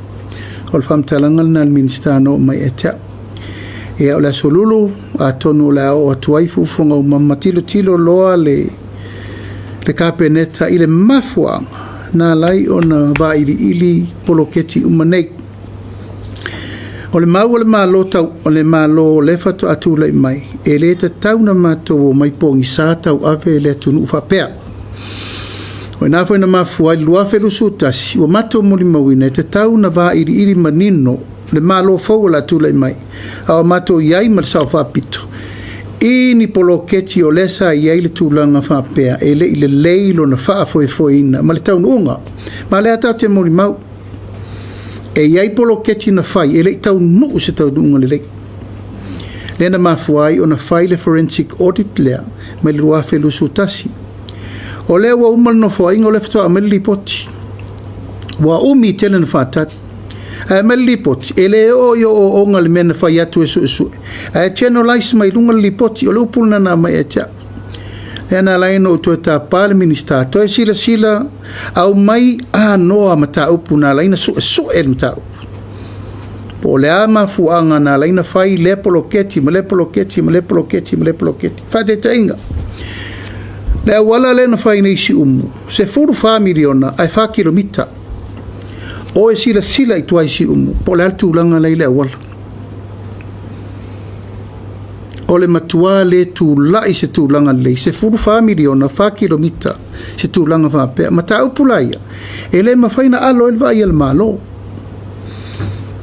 O le faamatalaga lena a le Minisita na oo mai ia te au. Ia, o le Aso Lulu, atonu o le a oo atu ai fuafuaga uma ma tilotilo loa le Kapeneta i le mafuaaga na ala ai ona vailiili poloketi uma nei. O le mau a le Malo tau o le Malo o lea faatoa tulai mai, e le tatau ona matou omai pogisa tauave le atunuu faapea. O i ina foi na mafua ai le 2021, ua matou molimauina e tatau ona vailiili manino le Malo fou o le a tulai mai, a o matou i ai ma le Sao Faapito, i ni poloketi o lea sa i ai le tulaga faapea e le i lelei lona faafoefoeina ma le taunuuga. Ma o lea tatou te molimau, e i ai poloketi na fai e le i taunuu se taunuuga lelei. Lea na mafua ai ona fai le forensic audit lea mai le 2021. O lea ua uma le nofoaiga o lea faatoa aumai le lipoti. Ua umi tele na faatali. Ae aumai le lipoti, e le oo i ooooga le mea na fai atu e suesue. Ae generalize mai luga le lipoti, o le upu lena na aumai ia te au. Lea na ala ai ona ou toe tapa le Minisita, toe silasila aumai anoa mataupu na ala ai ona suesue le mataupu. Po o le a mafuaaga na ala ai ona fai lea poloketi ma lea poloketi ma lea poloketi ma lea poloketi. Faataitaiga, le auala lea na fai nei i Siumu, 14 miliona ae 4 kilomita. O e silasila i tua i Siumu, po o le a le tulaga la i le auala. O le matua le tulai se tulaga lelei, 14 miliona, 4 kilomita, se tulaga faapea. Mataupu la ia, e le mafai ona alo ai le vaai a le Malo.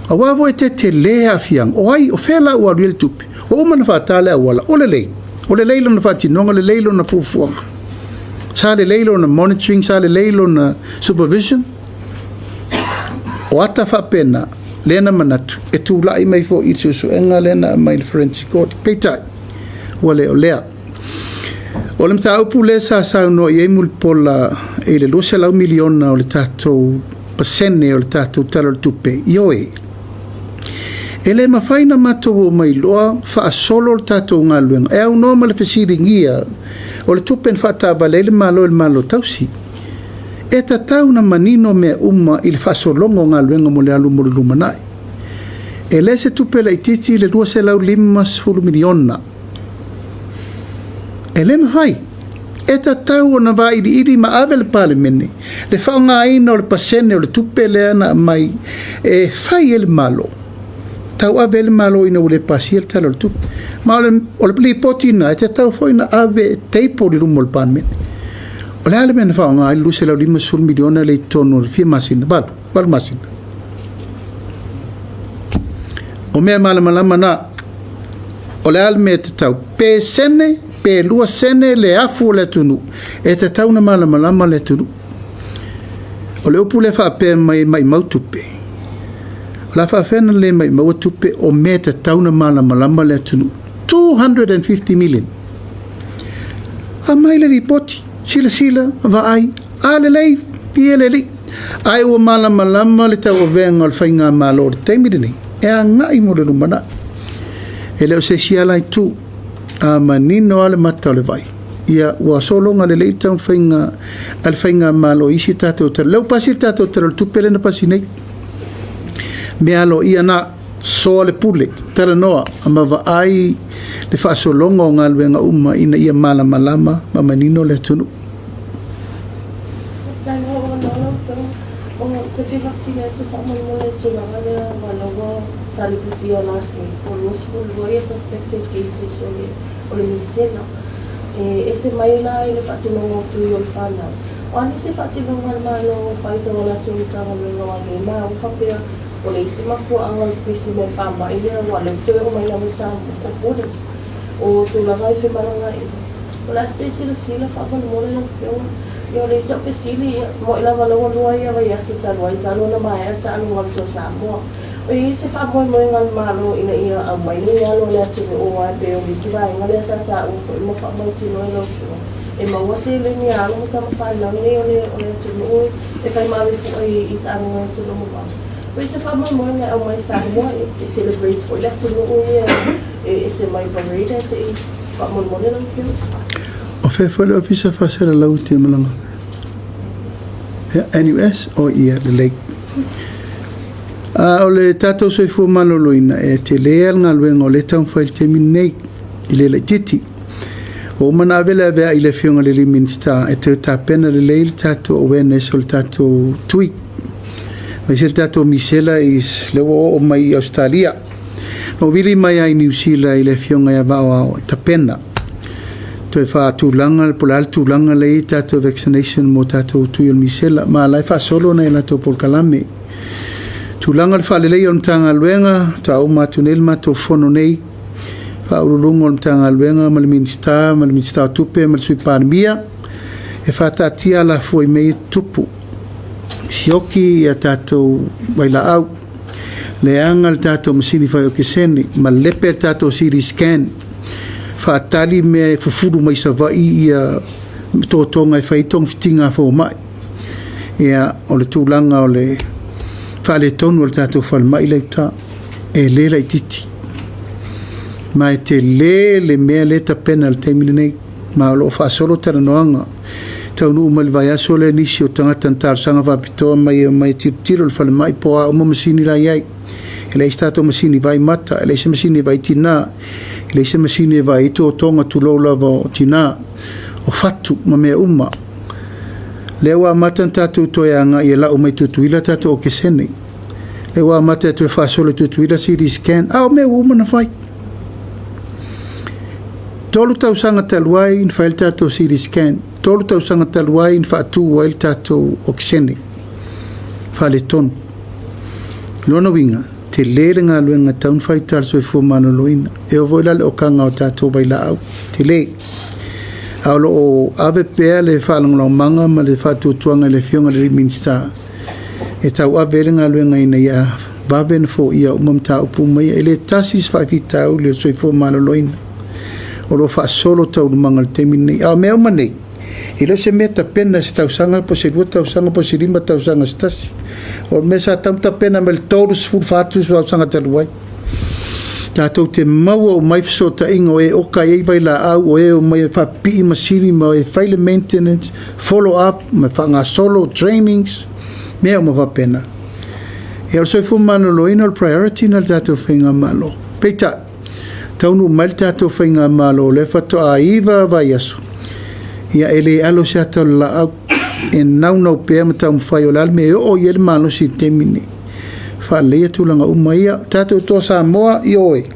Aua foi e tetele aafiaga, o ai, o fea la ua alu i ai le tupe? Ua uma ona faata le auala, o lelei. O lelei lona faatinoga, lelei lona fuafuaga. Sa lelei lona monitoring, sa lelei lona supervision. O ata faapena, lea na manatu, e tulai mai foi i le suesuega lea na aumai i le Forensic Audit. Peitai, ua le o lea. O le mataupu lea sa saunoa i ai Mulipola i le $200 miliona o le tatou pasene o le tatou Tala o le Tupe, ioe, e le mafai ona matou omai loa faasolo le tatou galuega e aunoa ma le fesiligia o le tupe na faataavale ai le Malo e le Malo Tausi. E tatau ona manino mea uma i le faasologa o galuega mo le alu mo le lumanai. E le se tupe laitiiti le $250 miliona. E le mafai. E tatau ona vailiili ma ave le Palemene le faaaogaina o le pasene o le tupe lea na aumai e fai ai le Malo, tauave ai le Malo ina ua le pasia le Tala o le Tupe. Ma o le lipoti lena e tatau foi ona ave e table i luma o le Palemene. O le a le mea na faaaoga ai le $250 miliona lea i totonu o le fia masina, 8, 8 masina? O mea malamalama na. O le a le mea e tatau? Pe sene, pe 2 sene le afu o le atunuu, e tatau ona malamalama le atunuu. O le upu lea faapea mai e maumau tupe, o le a faapefea ona le maumaua tupe o mea e tatau ona malamalama le atunuu? 250 million. Aumai le lipoti, silasila, vaai, a lelei, pie le alii. Ae ua malamalama le tauavega o le faigamalo i le taimi lenei, e agai mo le lumanai. E le o se isi ala itu, a manino lava le mata o le vai, ia ua sologa lelei le taumafaiga a le faigamalo i isi tatou tala. Lea ua pasi le tatou Tala o le Tupe lea na pasi nei. Mea aloaia na, soa le pule, talanoa ma vaai le faasologa o galuega uma ina ia malamalama ma manino le atunuu. Faafetai mo lou avanoa lau Afioga. Ou te fia faafesili atu faamolemole i le tulaga lea aua o lea ua sa lipotia last week ua 22 ia suspected cases o le o le misela. E ese mai la i le faatinoga o tui o le fanau. O a nisi faatinoga a le Malo o fai tau a latou Matagaluega o ai ma ua faapea o le isi mafuaaga o le pipisi mai faamai lea aua o lea ua toe oo mai lava i Samoa o borders o tulaga i femalagaaiga. O le a se silasila faamolemole lau Afioga? Ia o le isi au fesili, ia, moe lava la ua lua ia vaiaso talu ai talu ona maea le taaloga o le Toa Samoa. O i ai se faamoemoega a le Malo ina ia aumai nei alo o le atunuu aua e pei o le isi vaega lea sa taua foi ma faamautinoa e lau Afioga, e maua seleni a alo ma tama fanau nei o le o le atunuu e fai ma ave fua i taaloga i atunuu mamao. O i ai se faamoemoega e aumai i Samoa se i celebrate foi le atunuu ia e ese mai parade ae se i faamolemole lau Afioga. O fea foi le Ofisa Faasalalau e te malaga? Ia, NUS? O ia, lelei. A o le tatou soifua maloloina, e tele lava le galuega o lea e taumafai i le taimi lenei, e le laitiiti. Ua uma ona ave le aveai i le Afioga i le alii Minisita e toe tapena lelei le tatou awareness o le tatou tui, aemaise le tatou misela is lea ua oo mai i Ausetalia. Na ou vili mai lava i Niu Sila i le Afioga ia Vaoao e tapena toe faatulaga po o le a le tulaga lea e i ai tatou vaccination mo tatou tui o le misela, ma o la e faasolo nai a latou polokalame. Tulaga o le faaleleia o le Matagaluega, faatoa uma atu nei le matou fono nei, Faauluuluga o le Matagaluega ma le Minisita ma le Minisita o Tupe ma le Sui Palemia, e faataatia alafua i mea ia e tutupu, sioki a tatou vailaau, leaga le tatou masini fai okesene, malepe le tatou CT scan, faatali mea e fufulu mai Savaii ia totoga e fai ai togafitiga a fomai. Ia, o le tulaga o le faaletonu o le tatou falemai la i uta, e le laitiiti. Ma e tele le mea lea e tapena i le taimi lenei, ma o lo o faasolo talanoaga. Taunuu mai le vaiaso lea nisi o tagata na talosaga faapitoa mai e omai e tilotilo i le falemai po o a uma masini la e i ai. E leai se tatou masini vaai mata, e leai se masini e vaai tina, e leai se masini e vaai ai totoga tulou lava o tina, o fatu ma mea uma. Lea ua amata ona tatou toe agai e lau mai Tutuila tatou okesene. Lea ua amata e toe faasolo i Tutuila CT scan, a o mea ua uma ona fai. 3 tausaga talu ai na fai ai le tatou CT scan, 3 tausaga talu ai na faatu ai le tatou okesene faaletonu. Lona uiga, tele le galuega e tatau ona fai i uta i le soifua maloloina. E oo foi la i le okaga o tatou vailaau, tele. A o lo o ave pea le faalagolagomaga ma le faatuatuaga i le Afioga i le Minisita e tauave ai le galuega ina ia vave ona foia uma mataupu uma ia. E le tasi se faafitauli o le soifua maloloina. O lo o faasolo taualumaga i le taimi lenei. A o mea uma nei, e le o se mea tapena i se tausaga po o se 2 tausaga po o se 5 tausaga se tasi. O le mea sa tatau ona tapena mai le 34 tausaga talu ai. Tatou te maua uma ai fesootaiga o e oka i ai vailaau, o e omai e faapipii masini ma e fai le maintenance, follow up ma faagasolo trainings, mea uma faapena. Ia, o le soifua maloloina o le priority lena i le tatou faigamalo. Peitai, taunuu mai le tatou faigamalo o lea faatoa 9 vaiaso, ia e le alo se ata o le laau, e naunau pea ma taumafai o le a le mea e oo i ai le malosi i le taimi lenei. Faaleleia tulaga uma ia. O tatou Toa Samoa, ioe,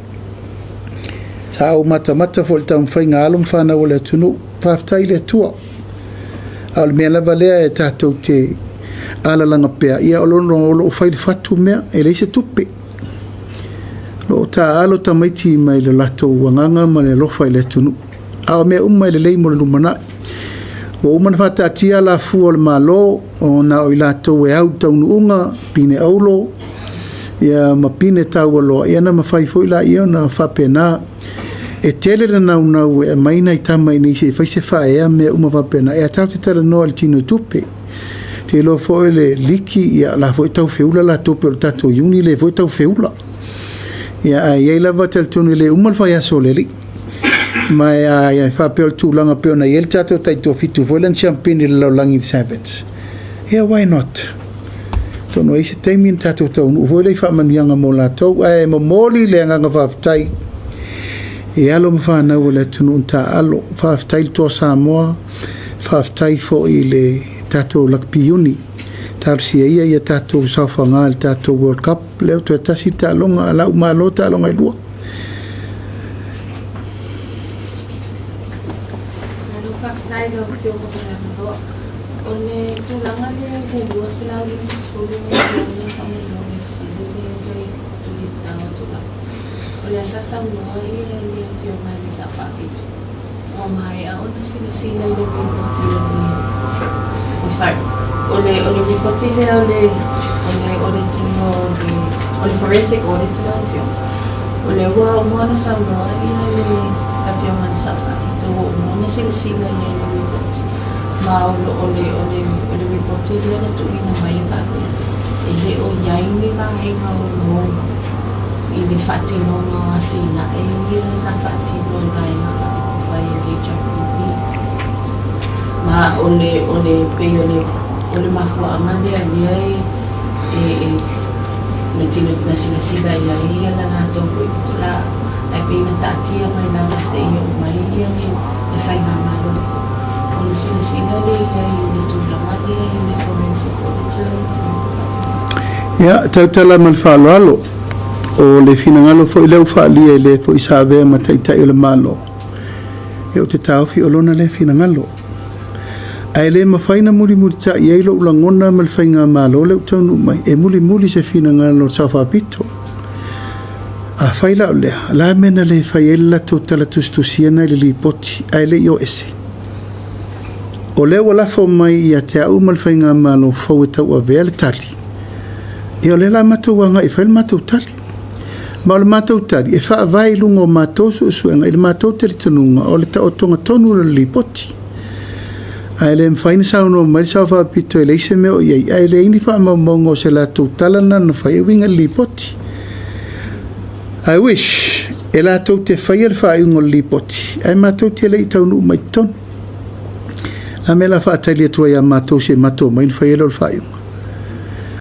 sa ou matamata foi i le taumafaiga a alo ma fanau a le atunuu. Faafetai i le Atua. A o le mea lava lea e tatou te alalaga pea, ia o lo o fai i le fatu mea, e leai se tupe. O lo o taaalo tamaiti mai le latou agaga ma le alofa i le atunuu. A o mea uma e lelei mo le lumanai. Ua uma ona faataatia alafua o le Malo, ona o i latou e au i le taunuuga, pine auro, ia ma pine taualoa, ia ona mafai foi laia ona faapena. E tele le naunau e aumai nai tama i inei se i fai se faaea ma mea uma faapena. Ia tatou te talanoa i le tino tupe. Ou te iloa foi le liki, ia o la foi e tau feula latou pei o le tatou iuni lea foi e tau feula. Ia ae i ai lava talitonu e le uma le faiaso o le alii. Ma e faapea o le tulaga pei ona i ai le tatou taitoafitu foi lea na siamupini i le lalolagi i le Sevens. Yeah, why not? Atonu e i ai se taimi ona tatou taunuu foi lea i faamanuiaga mo latou. Ae momoli le agaga faafetai i alo ma fanau o le atunuu na taaalo. Faafetai i le Toa Samoa, faafetai foi i le tatou Lakapi Iuni. Talosia ia ia tatou saofaga i le tatou World Cup. Lea ua toe tasi le taaloga, a la ua malo taaloga e lua. Malo faafetai i lau Afioga mo le avanoa. O le tulaga lea i le 250 miliona faamolemole o fesili lea e toe tulitatao atu lava. O lea sa saunoa ia le Afioga i le Sao Faapito ua maea ona silasila i le ripoti o le oh sorry o le o le ripoti lea o le o le audit ina o le o le forensic audit lau Afioga. O lea ua uma ona saunoa ia le Afioga i le Sao Faapito ua uma ona silasila i ai i le ripoti ma o le o le o le o le ripoti lea na tuuina mai e faapea e le o i ai ni vaega ogaoga i le faatinoga o atinae ia sa faatino e Vaega Faaupufai a le HRPP. Ma o le o le pei o le o le mafuaaga lea lea e e e na tino na silasila i ai ia la latou foi pitolaa ae pei na taatia mai lava seia oo mai ia le le faigamalo fou ona silasila lea i ai i le tulaga lea i le forensic audit lau Afioga. Ia, tautala ma le faaaloalo, o le finagalo foi lea ua faaalia e le foi sa avea ma Taitai o le Malo, ia ou te taofi o lona lea finagalo. Ae le mafai ona mulimulitai i ai lou lagona ma le faigamalo lea ua taunuu mai, e mulimuli se finagalo o le Sao Faapito. Afai la o lea, o le a le mea na le fai ai le latou tala tusitusia na i le lipoti ae le i o ese? O lea ua lafo mai ia te au ma le Faigamalo fou e tauavea le tali, ia o lea la matou agai e fai le matou tali. Ma o le matou tali, e faavae i luga o matou suesuega i le matou talitonuga o le taotoga tonu o le lipoti. Ae le mafai ona saunoa mai le Sao Faapito e leai se mea o i ai, ae leai ni faamaumauga o se latou tala lena na fai e uiga i le lipoti. I wish e latou te faia le faaiuga o le lipoti, ae matou te le i taunuu mai i totonu. A mea la faatali atu ai ia matou se i matou omai ona fai ai lea o le faaiuga.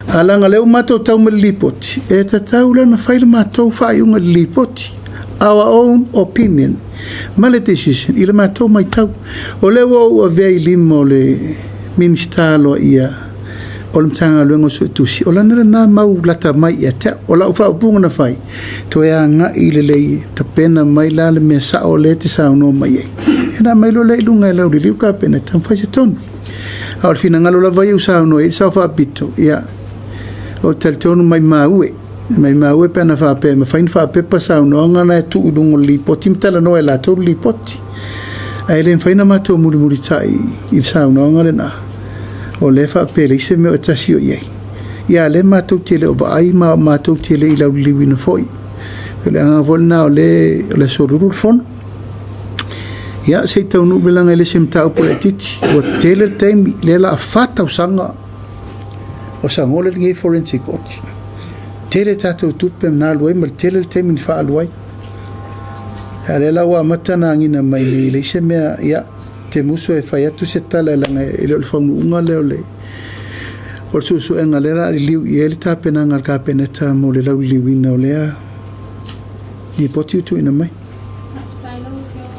A leaga o lea ua matou tau mai i le lipoti, e tatau la ona fai le matou faaiuga i le lipoti, our own opinion, ma le decision i le matou matau. O lea ua ou avea i lima o le Minisita aloaia o le Matagaluega o Suetusi, o lana lena mau lata mai ia te au. O lau faaupuga na fai, toe agai lelei, tapena mai la le mea sao lea e te saunoa mai ai. Ona aumai loa lea i luga e lauliliu le Kapeneta ma fai se tonu. A o le finagalo lava ia ua saunoa i ai le Sao Faapito, ia, ou te talitonu maimau e, maimau e pe ana faapea e mafai ona faapepa saunoaga na e tuu i luga o le lipoti ma talanoa e latou le lipoti. Ae le mafai ona matou mulimulitai i le saunoaga lena, o lea e faapea e leai se mea o e tasi o i ai. Ia a o lea matou te le o vaai ma matou te le i lauliliuina foi. O le agaga foi lena o lea o le aso Lulu le fono. Ia, se i taunuu mai leaga e le o se mataupu laitiiti, ua tele le taimi, lea o le a fa tausaga o sagola lenei forensic audit. Tele tatou tupe na alu ai ma le tele le taimi na faaalu ai. A o lea la ua amata ona agiga mai nei e leai se mea, ia, ou te musu e fai atu se tala leaga e le o le faunuuga lea o le suesuega o lea o le a liliu i ai le tapenaga a le Kapeneta mo le lauliliuina o lea lipoti ua tuuina mai. Faafetai lau Afioga.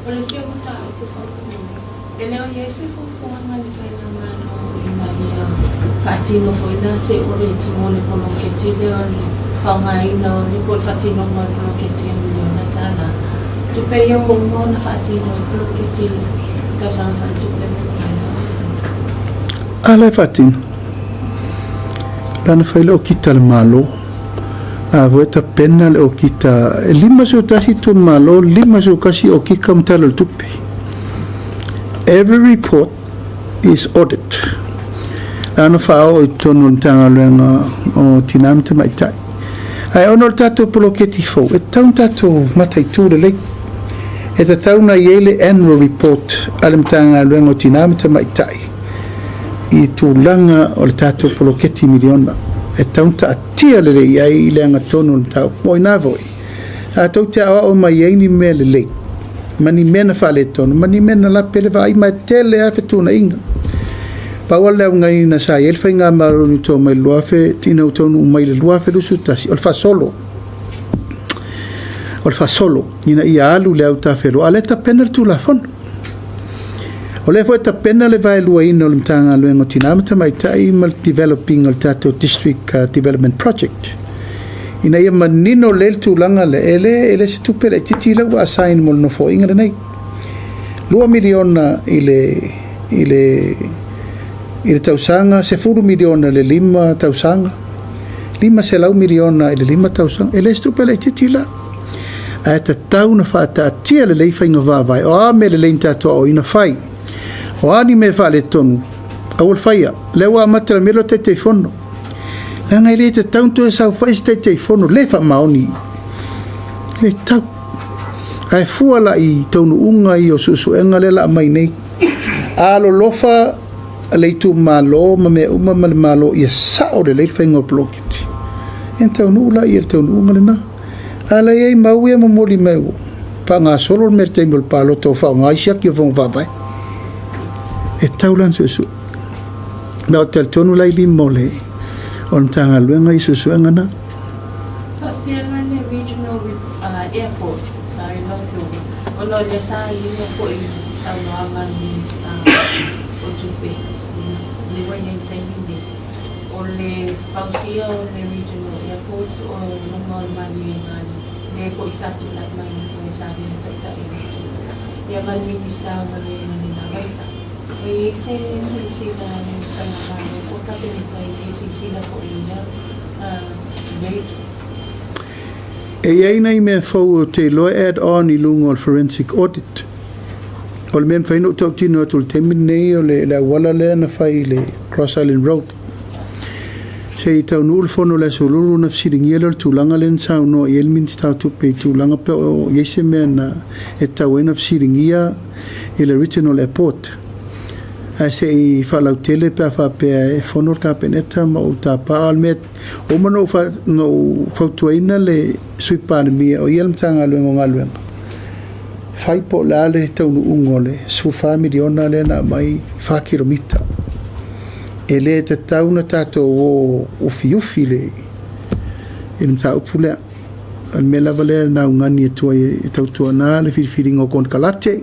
O le isi o mataupu faamolemole, e le o i ai se fuafuaga a le Faigamalo ina ia faatino foi la se audit mo le poloketi lea o le faaaogaina o le po o le faatinoga o le poloketi e miliona tala. Tupe ia ua uma ona faatino ai le poloketi i le tausaga faaletupe ua mavae. A la e faatino. Lana fai le okita a le Malo. A foi e tapena le okita e 51 itumalo, 51 okika ma Tala o le Tupe. Every report is audit. Lana faaoo i totonu o le Matagaluega o Tina ma Tamaitai. Ae ona o le tatou poloketi fou, e tatau ona tatou mataitu lelei. E tatau ona i ai le annual report a le Matagaluega o Tina ma Tamaitai i tulaga o le tatou poloketi miliona. E tatau ona taatia lelei ai i le agatonu o le mataupu. O i ina foi, tatou te aoao mai ai ni mea lelei, ma ni mea na faaletonu, ma ni mea na lape le vaai, ma e tele lava fetuunaiga. Pau lava le augaiina sa i ai le faigamalo ina ua mai le 2000, ina ua taunuu mai i le 2021, o le faasolo. O le faasolo ina ia alu le autafeloa, a o lea e tapena le Tulafono. O lea foi e tapena le vaeluaina o le Matagaluega o Tina ma Tamaitai ma le developing o le tatou District Development Project. Ina ia manino lelei le tulaga lea, e le, e le se tupe laitiiti lea ua assign mo le nofoaiga lenei. 2 miliona i le, i le, i le tausaga, 10 miliona i le 5 tausaga, 500 miliona i le 5 tausaga. E le se tupe laitiiti la. Ae tatau ona faataatia lelei faiga faavae. O a mea lelei na tatou aoaoina fai. O a ni mea faaletonu, aua le faia. O lea ua amata i le mea lea o le Taitaifono. Leaga e le tatau ona toe saofai se Taitaifono le faamaoni. E le tatau. Ae fua la i taunuuga ia o suesuega lea o le a aumai nei. Alolofa le itumalo ma mea uma ma le Malo ia sao lelei le faiga o le poloketi. Ia ona taunuu lea i le taunuuga lena. A o la e i ai mau ia e momoli mai ua faagasolo le mea i le taimi o le palota ua faaaoga ai siaki o Fono Faavae. E tatau la ona suesue. Ma ou te talitonu la i lima o le o le Matagaluega i suesuega na. Faafefea la le Regional Airport, sorry lau Afioga, ona o lea sa iuga foi i saunoaga a le Minisita o Tupe lea ua i ai i le taimi lenei. O le fausia o le Regional Airport o luga o le maliega lea foi sa tulai mai le foe sa avea taitai o le atunuu ia ma le Minisita o Galuega i lena vaitau. Ua i ai se silasila a le Faigamalo po o Kapeneta i le silasila foi i lea itu? E i ai nai mea fou ou te iloa e add on i luga o le forensic audit. O le mea e mafai ona ou tautino atu i le taimi lenei o le auala lea na fai i le Cross Island Road. Se i taunuu le fono i le Aso Lulu ona fesiligia lea o le tulaga lea na saunoa i ai le Minisita o Tupe i tulaga pe o i ai se mea na e tatau ai ona fesiligia i le Regional Airport. Ae se i faalautele pe a faapea e fono le Kapeneta ma ou tapa. A o le mea ua uma ona ou fautuaina le Sui Palemia o ia le Matagaluega o Galuega, fai po o le a le taunuuga o le $14 miliona lea na aumai 4 kilomita. E le tatau ona tatou o ufiufi i le mataupu lea. O le mea lava lea na augani atu ai e tautuana le filifiliga o konekarate,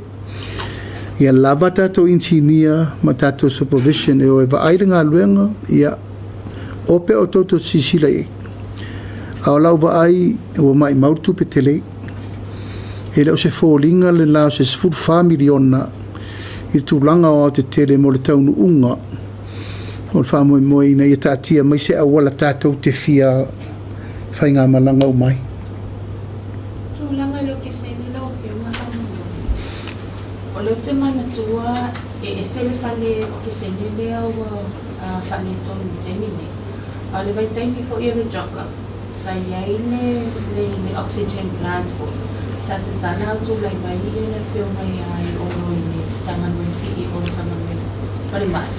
ia lava tatou inisinia ma tatou supervision e o e vaai le galuega, ia o pea outou tou te silasila i ai. A o lau vaai ua maumau le tupe tele. E le o se foliga le la o se $14 miliona i le tulaga aoaotetele mo le taunuuga o le faamoemoe ina ia taatia mai se auala tatou te fia faigamalaga uma ai. Tulaga i le okesene lau Afioga faamolemole. O lea ou te manatua e ese le fale okesene lea ua faaletonu i le taimi lenei. A o le vaitaimi foi o le JOGA. Sa i ai le le le oxygen plant foi sa tatala a o tulai mai le afioga ia Aiono i le Matagaluega CEO o le Matagaluega Falemai.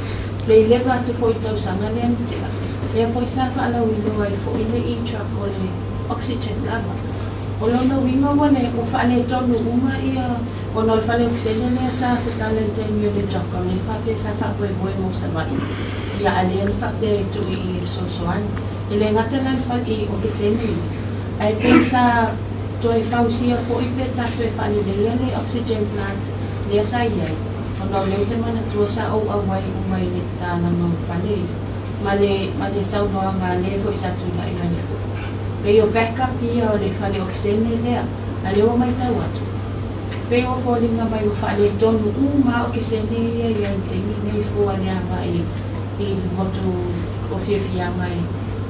Le 11 atu foi i le tausaga lea na tea, lea foi sa faalauiloa ai foi le e-truck o le oxygen lava. O lona uiga ua le ua faaletonu uma ia ona o le fale okesene lea sa tatala i le taimi o le truck o lea faapea sa faamoemoe mo Savaii ia a lea na faapea e tuu i i e fesoasoani. E le gata la i le fale i okesene ia, ae pei sa toe fausia foi pe sa toe faaleleia le oxygen plant lea sa i ai, ona o lea ou te manatua sa ou auai uma i le tatalaga o fale ia, ma le ma le saunoaga a le foi sa tulai mai le foi. Pei o backup ia o le fale okesene lea, a lea ua matau atu, pei ua foliga mai ua faaletonu uma lava okesene ia i ai i le taimi lenei fua le agai i le motu o fiafiaga e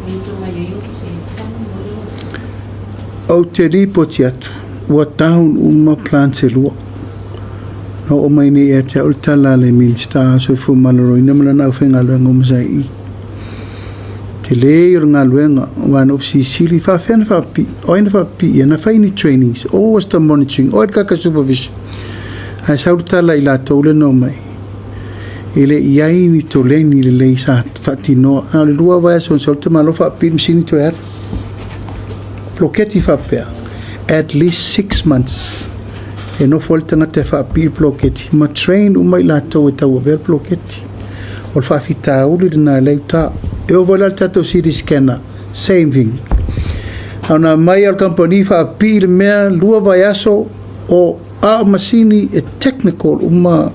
utu mai ai o kese faamolemole lau Afioga. Ou te lipoti atu, ua down uma plants e lua. Na oo mai nei ia te au le tala a le Minisita o Soifua Maloloina ma lana aufaigaluega uma sa i i. Tele ia o le galuega, aua na ou fesilisili, faafefea na faapipii? O ai na faapipii ia? Na fai ni trainings? Or was the monitoring? O ai le kaka supervision? Ae sau le tala i latou lea na omai. E le i ai ni toleni lelei sa faatinoa. Na o le 2 vaiaso na sau le tamaloa faapipii le masini toe alu. Poloketi faapea, at least 6 months e nofo ai le tagata e faapipii le poloketi ma train uma i latou e tauavea le poloketi. O le faafitauli lena e le uta. E oo foi la i le tatou CT scanner, same thing. A ona aumai lava o le kamupani faapipii le mea, 2 vaiaso o A o masini e technical uma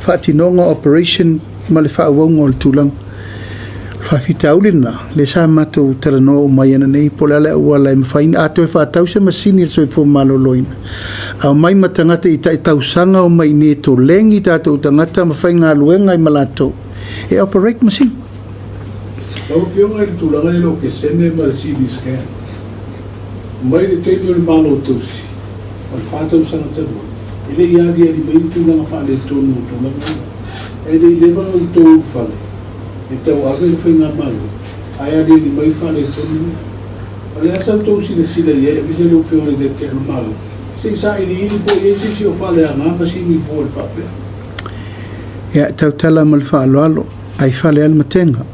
faatinoga operation ma le faaauauga o le tulaga. O le faafitauli lena, lea sa matou talanoa uma ai ananei po o le a le auala e mafai ona, a toe faatau se masini a le Soifua Maloloina, aumai ma tagata i tai tausaga omai i inei e tolegi tatou tagata ma faigaluega ai ma latou e operate masini. Lau Afioga i le tulaga lea i le okesene ma le CT scan, mai le taimi o le Malo Tausi, O le 4 tausaga talu ai, e le i aliali mai ni tulaga faaletonu o tulaga ia. E le i leva ona outou ulufale e tauave le faigamalo, ae aliali mai faaletonu ia. O le a sa outou silasila i ai aemaise lau Afioga i le Taitai o le Malo, se i sailiili po o i ai se isi o faaleaga masini fua i le faapea? Ia, e tautala ma le faaaloalo, ai fale lava le matega.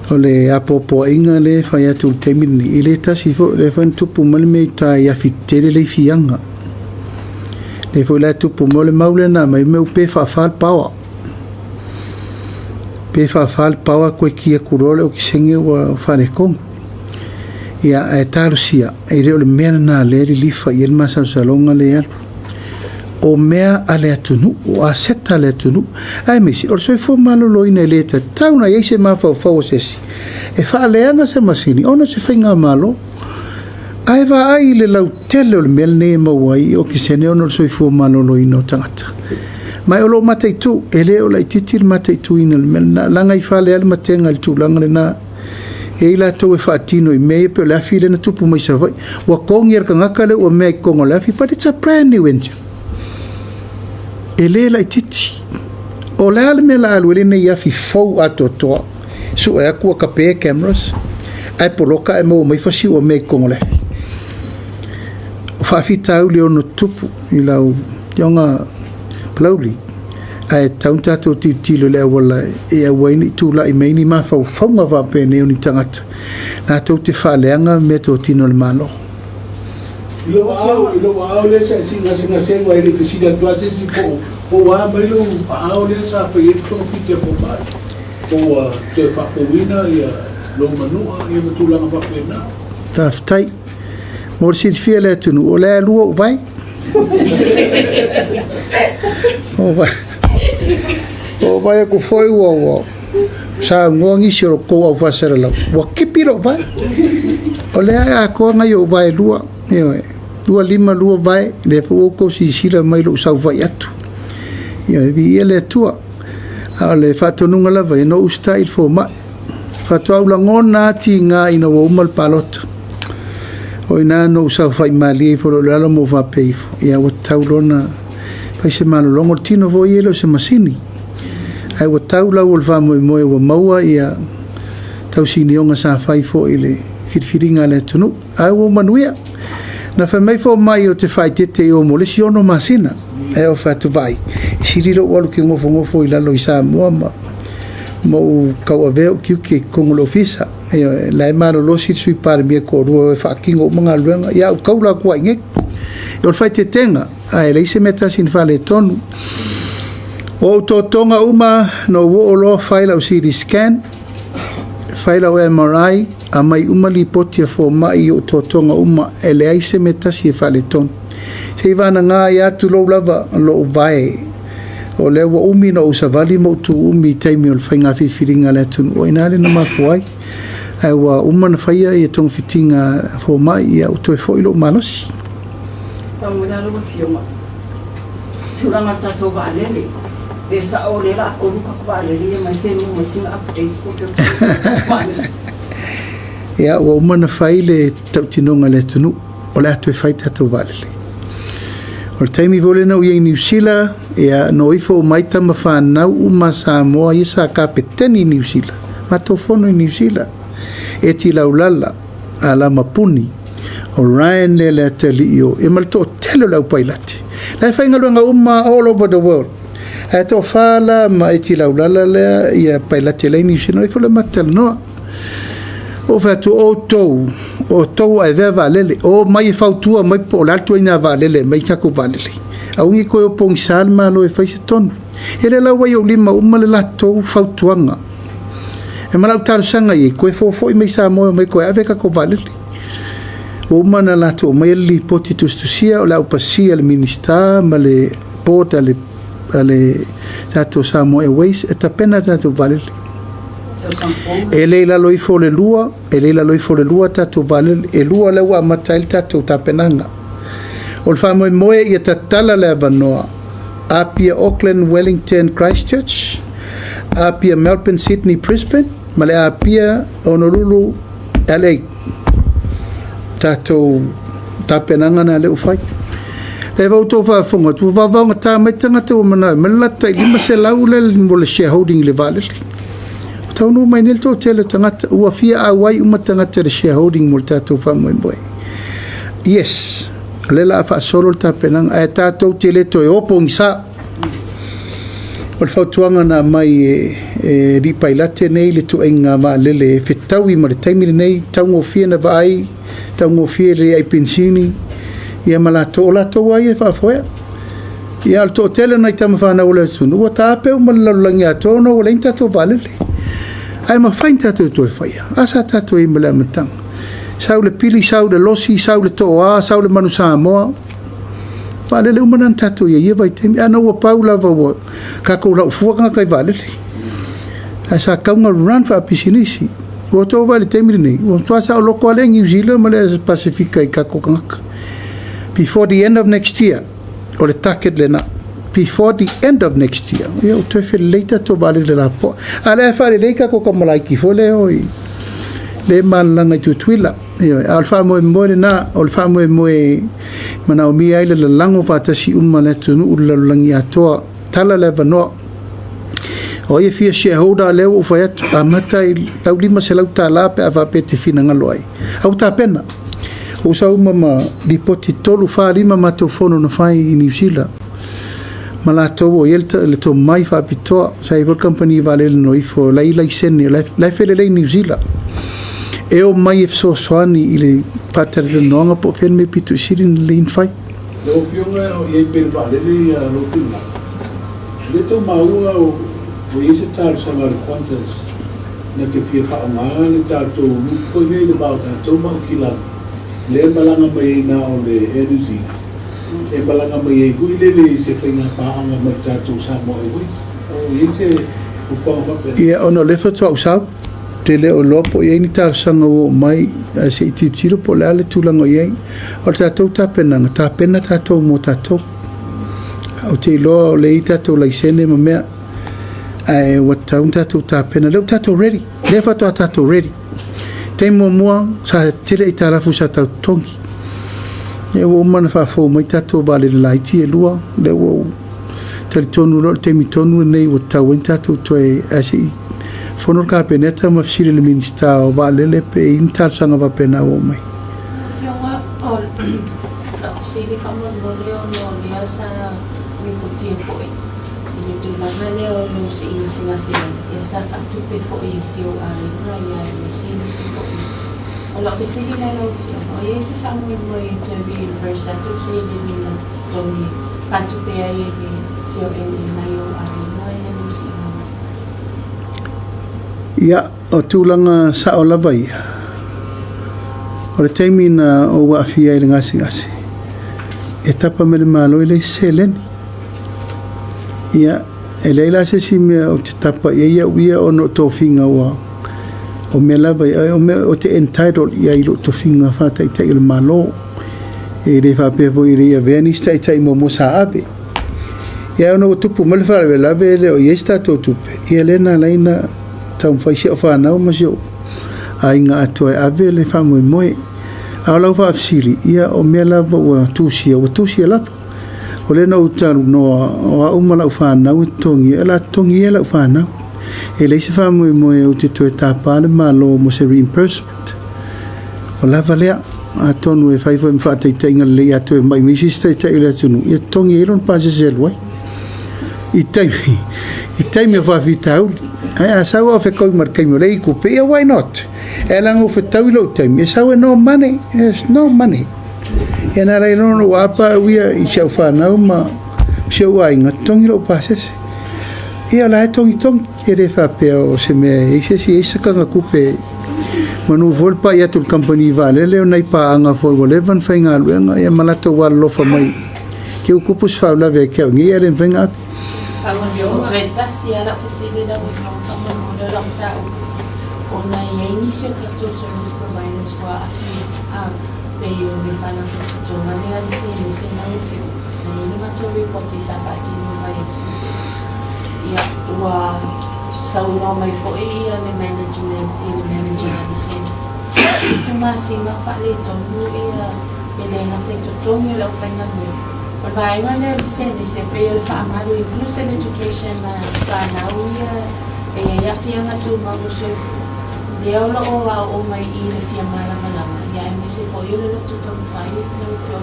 O le apoapoaiga lea e fai atu i le taimi lenei, e le tasi foi, o lea foi na tupu mai le mea i uta i Afi Tetele le ifiaga. Lea foi la e tupu mai, o le mau lea na aumai, mea ua pe faafa le power. Pe faafa le power koe ki atu loa le okesene ua faaletonu. Ia, ae talosia, e le o le mea lena lea e lilifa i ai le masalosaloga lea e alu. O mea a le atunuu, o aseta a le atunuu, aemaise o le soifua maloloina e le tatau ona i ai se mafaufau o se isi e faaleaga se masini ona o se faigamalo. Ae vaai i le lautele o le mea lenei e maua ai i okesene ona o le soifua maloloina o tagata. Ma o lo o mataitu, e le o laitiiti le mataituina o le mea lena, leaga i fale lava le matega i le tulaga lena. E i ai latou e faatino i mea ia pei o le afi lea na tupu mai Savaii. Ua togi e le tagata lea ua mea i totonu o le afi, but it's a brand new engine. E le laitiiti. O le a le mea o le a alu ai lenei afi fou atoatoa, sue atu ua tape cameras, ae poloka ae maua mai fasiu o mea i totonu o le afi. O faafitauli e ono tutupu i lau Afioga Palauli, ae tatau ona tatou tilotilo i le auala e aua ai ne i tulai mai ni mafaufauga faapenei o ni tagata latou te faaleaga meatotino a le Malo. I lou aao, i lou aao lea sa e gasegase ai, e le i fesili atu lava se isi po o a mai lou aao lea sa fai ai le togafiti a fomai, po ua toe faafouina lou manua ma tulaga faapena. Faafetai. Mo le silafia e le atunuu, o lea e lua ou vae. O vae aku foi ua saunoa nisi o tou au faasalalau, ua kipi lou vae. O lea e atoa nai ou vae e lua, ioe, lua lima lua vae, lea foi ua outou silasila mai i lou saofai atu. Ioe, viia le Atua. A o le faatonuga lava ia, na ou usitai i le fomai. Faatoa ou lagona lava tiga ina ua uma le palota. O i ina na ou saofai malie ifo loa i lalo ma ou faapea ifo, ia ua tatau loa ona fai se malologa. O le tino foi ia e le o se masini. Ae ua tau lau o le faamoemoe ua maua ia tausinioga sa fai foi i le filifiliga a le atunuu. Ae ua ou manuia. Na fai mai fomai ou te faaeteete i o mo le isi 6 masina. Ae ou fai atu, Vaai, e sili lou alu ou te nofonofo i lalo i Samoa ma ou tauavea ou tiute i totonu o le ofisa. Ioe, la e malolosi le Sui Palemia e toalua e o e faatino uma galuega, ia ae ou taula atu lava i inei. O le faaeteetega, ae leai se mea e tasi na faaletonu. O ou totoga uma, na ou oo loa fai lau CT scan, fai lau MRI, aumai uma lipoti a fomai i ou totoga uma, e leai se mea e tasi e faaletonu. Seivagana ai lava, tulou lava, lou vae, o lea ua umi ona ou savali ma ou tuumi i taimi o le faiga filifiliga a le atunuu, o i ina lea na mafua ai. Ae ua uma ona faia ia togafitiga a fomai, ia ua toe foi lou malosi. Faamanuia lau Afioga i tulaga o le tatou vaalele, pe sao o lea o le a 3 tatou vaalele ia mai pe maua mai sina update po o fea o vaalele. Ia, ua uma ona fai le tautinoga i le atunuu, o le a toe fai tatou vaalele. O le taimi foi lea na ou i ai i Niu Sila, ia, na o ifo uma ai tama fanau uma a Samoa ia sa kapeteni i Niu Sila, matou fono i Niu Sila, Eti Laulala, Alama Puni, o Ryan lea le atalii o, ia ma le toatele o le aupailate. La e faigaluega uma all over the world. Ae toafa la ma Eti Laulala lea ia pailate la i Niu Sila, na o ifo la matou talanoa. Ou fai atu, o outou, o outou ua avea vaalele, o mai e fautua mai po o le a le ituaiga vaalele e aumai tatou vaalele. Aua ne i toe o pogisa le Malo e fai se tonu. Ia lea la ua i ou lima uma le latou fautuaga. E ma lau talosaga i ai, toe fofo'i mai Samoa e omai toe ave tatou vaalele. Ua uma ona latou aumaia le lipoti tusitusia o le a ou pasia e le Minisita ma le board a le tatou Samoa Airways e tapena tatou vaalele. E le i lalo ifo o le 2, e le i lalo ifo o le 2 tatou vaalele, e 2 lea ua amata ai le tatou tapenaga. O le faamoemoe ia tatala le avanoa Apia, Auckland, Wellington, Christchurch, Apia, Melbourne, Sydney, Brisbane, ma le Apia, Honolulu, LA. Tatou tapenaga na lea ua fai. Lea ua outou faafofoga atu, ua vavaogata mai tagata ua manao e aumai le latou tai 500 lea mo le shareholding i le vaalele. Ua taunuu mai nei le toatele o tagata, ua fia auai uma tagata i le shareholding mo le tatou faamoemoe. Yes, o lea o le a faasolo le tapenaga, ae tatou te le toe o pogisa. O le fautuaga na aumai e alii pailate nei le ituaiga vaalele e fetaui ma le taimi lenei, taugofie na vaai, taugofie le ai penisini, ia ma latou, o latou lava ia e faafoea. Ia, a o le toatele o nai tama fanau o le atunuu ua taape uma le lalolagi atoa ona ua leai ni tatou vaalele. Ae mafai ona tatou toe faia. A sa tatou i ai mai le amataga. Sau le pili, sau le losi, sau le toa, sau le manu Samoa. Vaalele uma na na tatou i ai i ia vaitaimi. Ae na ua pau lava ua tatou laufua tagata i vaalele. Ae sa tatau ona run faapisinisi. Ua outou vaai i le taimi lenei, ua matua saoloto lava le Niu Sila ma le Pasefika i tatou tagata. Before the end of next year, o le target lena. Before the end of next year, ia ua toe felelei tatou vaalele lapoa. A o lea e faalelei tatou tamalaiti foi lea e o i le malalaga i Tutuila. Ioe, a o le faamoemoe lena, o le faamoemoe e manaomia ai le lalago faatasi uma le atunuu i le lalolagi atoa. Tala le avanoa. O ai e fia shareholder, lea ua ou fai atu, amata i lau $500 pe a faapea e te finagalo ai. A ua tapena. Ua sau uma ma lipoti 3, 4, 5 matou fono na fai i Niu Sila. Ma latou o i ai le tomai faapitoa. Sa i ai foi le kamupani vaalele na o ifo, la e i ai laisene, la e felelei i Niu Sila. E omai e fesoasoani i le faatalatalanoaga po o fea le mea pito i sili ona lelei ona fai. Lau Afioga o i ai pea i le vaalele ia lou finagalo, e le tau maua ua i ai se talosaga a le Qantas na te fia faaaoga le tatou route foi lea i le va o tatou ma Aukilani lea e malaga mai ai na o le Air New Zealand e malaga mai ai foi lele i se faiga paaga ma le tatou Samoa Airways. O i ai se fuafuaga faapena? Ia, ona o lea faatoa ou sau, ou te le o iloa po o i ai ni talosaga ua oo mai, ae se i tilotilo po o le a le tulaga o i ai. O le tatou tapenaga, tapena tatou mo tatou. Ou te iloa o lea e i ai tatou laisene ma mea, ae ua tatau ona tatou tapena. O lea ua tatou ready, lea faatoa tatou ready. Taimi muamua, sa tele aitalafu sa tau totogi. Ia ua uma ona faafou mai tatou vaalele laiti e 2, lea ua ou talitonu loa o le taimi tonu lenei ua tatau ai ona tatou toe, ae se i Fono le Kapeneta ma fesili i le Minisita o Vaalele pe i ai ni talosaga faapena ua oo mai. Lau Afioga, o lau fesili faamolemole ona o lea sa lipotia foi i le tulaga lea o lo o sii gasegase ai, ia sa faatupe foi e si ou aiga ia aemaise nisi foi. O lau fesili la lau Afioga, o i ai se faamoemoe e toe reimburse atu le seleni na totogi faatupe ai e le CON nai ou aiga ia lou siiga gasegase? Ia, o tulaga sao lava ia, o le taimi na ou aafia ai i le gasegase, e tapa mai le Malo e leai se seleni. Ia, e leai la se isi mea ou te tapa i ai au ia ona o tofiga ua, o mea lava ia, o mea ou te entitled i ai i lou tofiga faa-Taitai o le Malo. E le faapea foi e le i avea nisi taitai muamua sa ave. Ia ona ua tupu mai le faalavelave e le o i ai se tatou tupe, ia lea na ala ai ona taumafai si au fanau ma si ou aiga atoa e ave le faamoemoe. A o lau faafesili, ia o mea lava ua tusia, ua tusia lava. O lea na ou talanoa, o au ma lau fanau e totogia, o le a totogi ia lau fanau. E leai se faamoemoe ou te toe tapa le Malo mo se reimbursement. Ua lava lea. Atonu e fai foi ma faataitaiga lelei a toe mai mai se isi taitai o le atunuu, ia totogi ai lona pasese e alu ai i taimi, i taimi o faafitauli. Ae a sau a o fetaui ma le taimi o lea e i tupe, ia why not? E ala ona ou fetaui lou taimi, e sau e no money, there's no money. Ia na ala ai loa ona ou apa au ia i si au fanau ma si ou aiga, totogi lou pasese. Ia o la e togitogi, e le faapea o se mea e i ai se isi, e i ai se sakaga tupe Manu foi le pai atu i le kamupani vaalele o nai paaga foi ua leva ona faigaluega ia ma latou alolofa mai. Ke ua tupu se faalavelave ia te au nei ae le mafai ona ave. O toe tasi lava lau fesili lau Afioga faamolemole o lau mataupu ona e i ai nisi o tatou service providers ua aafia pei o le Faalapotopotoga lea a le Senese lau Afioga na i ai le matou report sa faatino i le vaiaso ua tea ia ua Saunoa mai foi le management i le manager a le Senate, 7 masina o faaletonu ia e le gata i totogi o le aufaigaluega. O le vaega lea o le Senate e pei o le faamalu inclusive education a fanau ia e i ai aafiaga tumau o le soifua, lea o lo o aooga mai i le fia malamalama ia aemaise foi o le loto taumafai lau Afioga.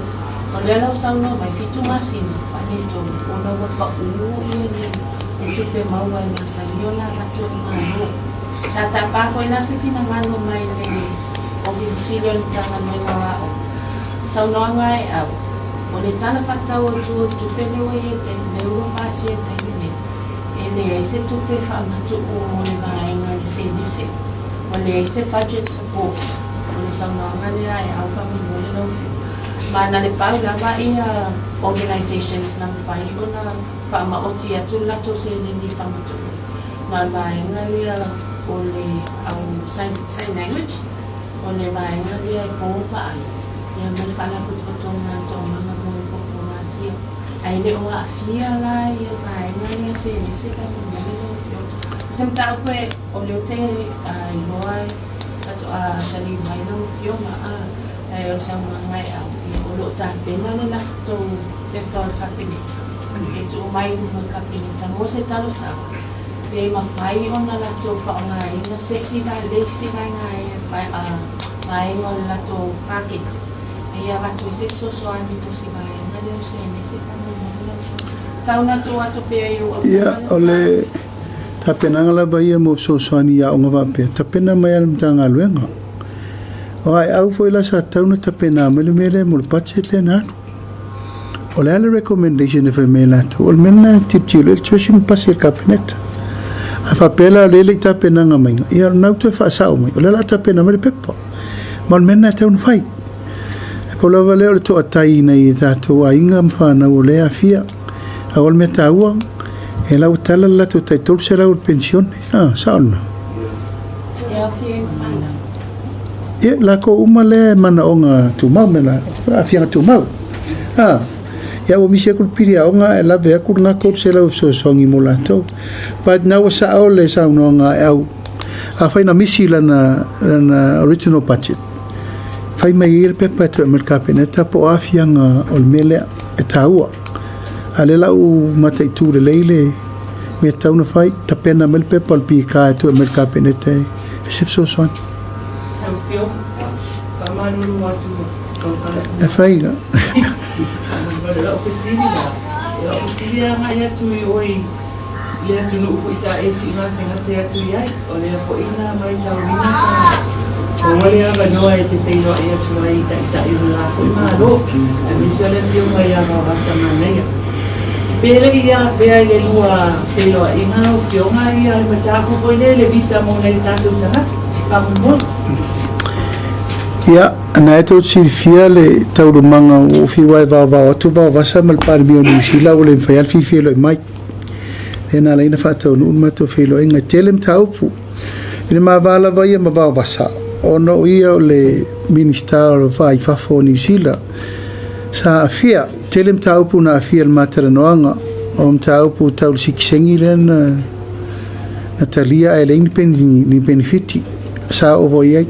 O lea la ua saunoa mai, 7 masina o faaletonu ona ua pau ia le le tupe maua e masani ona avatu e le Malo. Sa tapa foi la se finagalo mai le Ofisa Sili o le Matagaluega o Aoga. Saunoaga e au, o le Tala Faatatau Autu o le Tupe lea ua i ai taimi, lea ua pasia i le taimi nei, e leai se tupe faamatuu mo le vaega i le senese. Ua leai se budget support. O le saunoaga lea e au faamolemole lau Afioga. Ma na le pau lava ia organisations na mafai ona faamaoti atu le latou seleni i faamatuuina ma le vaega lea o le au sign language, o le vaega lea e po vaai ia ma le faalapotopotoga a le Toomaga mo le Popogatia. Ae le o aafia la ia vaega lea seleni se faamolemole lau Afioga. O se mataupu e o lea ou te iloa faatoa taliu mai lau Afioga a ae o le saunoaga e au ia o lo o tapena le latou pepa o le Kapeneta e tuu mai i luma o le Kapeneta mo se talosaga pe mafai ona latou faaaogaina se isi le isi vaega o le latou paketi ina ia avatu ai se fesoasoani mo se vaega lea o senese faamolemole lau Afioga. Tau na tuu atu pea i ou autafa Ia, le o le mataupu. tapenaga lava ia mo fesoasoani i aoga faapea, tapena mai lava e le Matagaluega. O aeau foi la sa tatau ona tapena mai le mea lea mo le budget lea na alu. O le a le recommendation e fai mai e latou? O le mea lena e tilotilo i ai le Treasury ma pasi e le Kapeneta. A faapea la o lea e le i tapenaga maiga, ia o lena ua toe faasao mai, o lea o le a tapena mai le pepa. Ma o le mea lena e tatau ona fai. E pau lava lea o le toatai i nai o tatou aiga ma fanau o lea e aafia. A o le mea taua, e la ua tala le latou tai 300 o le penisione. Ah, sao lena. E aofia ai ma fanau. Ia, lakou uma lea e manaoga tumau me la aafiaga tumau. Ah, ia ua misi atu le pili aoga ae lave atu lena 300 e fesoasoani mo latou. But na ua sao le saunoaga a Eau, afai na misi lana, lana original budget, fai mai ai le pepa e toe aumai i le Kapeneta po o aafiaga o le mea lea e taua. A o lea la ua mataitu lelei le Mea tatau ona fai, tapena mai le pepa o le PK e tuu e aumai i le Kapeneta e se fesoasoani. Lau Afioga, faamalulu atu E fai la. O lau fesili la, o lau fesili e agai atu i oe i le atunuu foi sa e siigasegase atu i ai, o lea foi na matauina sa maua le avanoa e te feiloai atu ai i taitai o le la foi Malo, aemaise o le Afioga ia Vaovasa Manaia. Pe le i afea i le lua feiloaiga lau Afioga ia le mataupu foi lea i le visa mo nai o tatou tagata, faamolemole. Ia, na e tou te silafia le taualumaga ua ou fiu lava e vaovao atu Vaovasa ma le Palemia o Niu Sila ua le mafai lava le fia feiloai mai. Lea na ala ai ona faataunuu le matou feiloaiga. E tele mataupu i le ma va lava ia ma Vaovasa ona o ia o le Minisita o le Va i Fafo o Niu Sila sa aafia. Tele mataupu na aafia i le ma talanoaga, o mataupu tau le sitiseni lea na na talia ae leai ni penefiti. Sa oo foi i ai.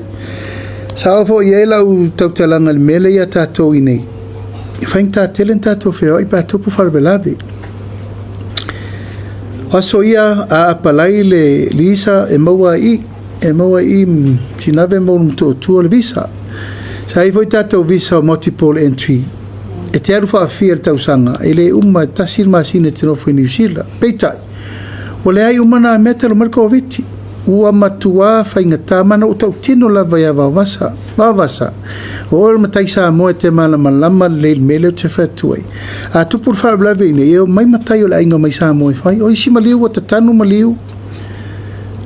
Sa oo foi i ai lau tautalaga i le mea lea ia tatou i inei, e faigata tele ona tatou feoai pe a tupu faalavelave. O aso ia a apalai le visa e maua ai i, e maua ai i Sinave ma Ulumotootua le visa. Sa i ai foi tatou visa o multiple entry e te alu faafia i le tausaga, e le uma e tasi le masina e te nofo i Niu Sila. Peitai, ua leai uma na mea talu mai le Koviti. Ua matuā faigata ma na ou tautino lava ia Vaovasa, Vaovasa, o oe o le matai Samoa e te malamalama lelei i le mea lea ou te fai atu ai. A tupu le faalavelave i inei, e omai matai o le aiga mai Samoa e fai. O isi maliu ua tatanu maliu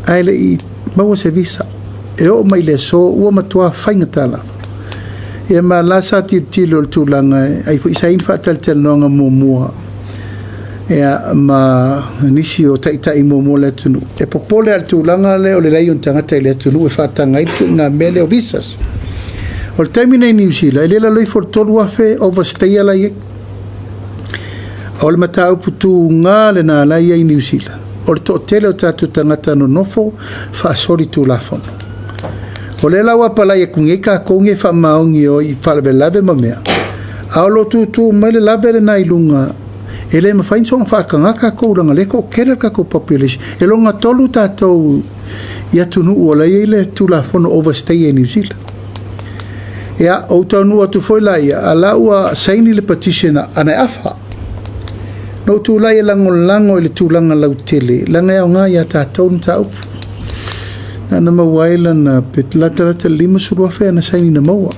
ae le i maua se visa. E oo mai i le aso ua matuā faigata lava. Ia ma la sa tilotilo i le tulaga ai foi sa i ai ni faatalatalanoaga muamua ia ma nisi o taitai muamua o le atunuu. E popole lava i le tulaga lea o le leai o ni tagata i le atunuu e faataga ai le ituaiga mea lea o visas. O le taimi nei i Niu Sila, e le i lalo ifo o le 3,000 overstayer la e i ai. O le mataupu tuga lena la e i ai i Niu Sila, o le toatele o tatou tagata nonofo faasolitulafono. O lea la ua apalai atu nei tatou nei e faamaoni e o i faalavelave ma mea, a o lo o tutu mai le lave lena i luga, e le mafai ona soona faataga tatou leaga o lea e toatele le tatou population. E lona tolu tatou i atunuu o la e i ai le Tulafono overstay i Niu Sila. Ia, ou taunuu atu foi laia, a la ua saini le petition a Naiafa. Na ou tulai e lagolago i le tulaga lautele, leaga e aoga ia tatou le mataupu. Na ona maua ai lana, pe latalata i le 50,000 ana saini na maua.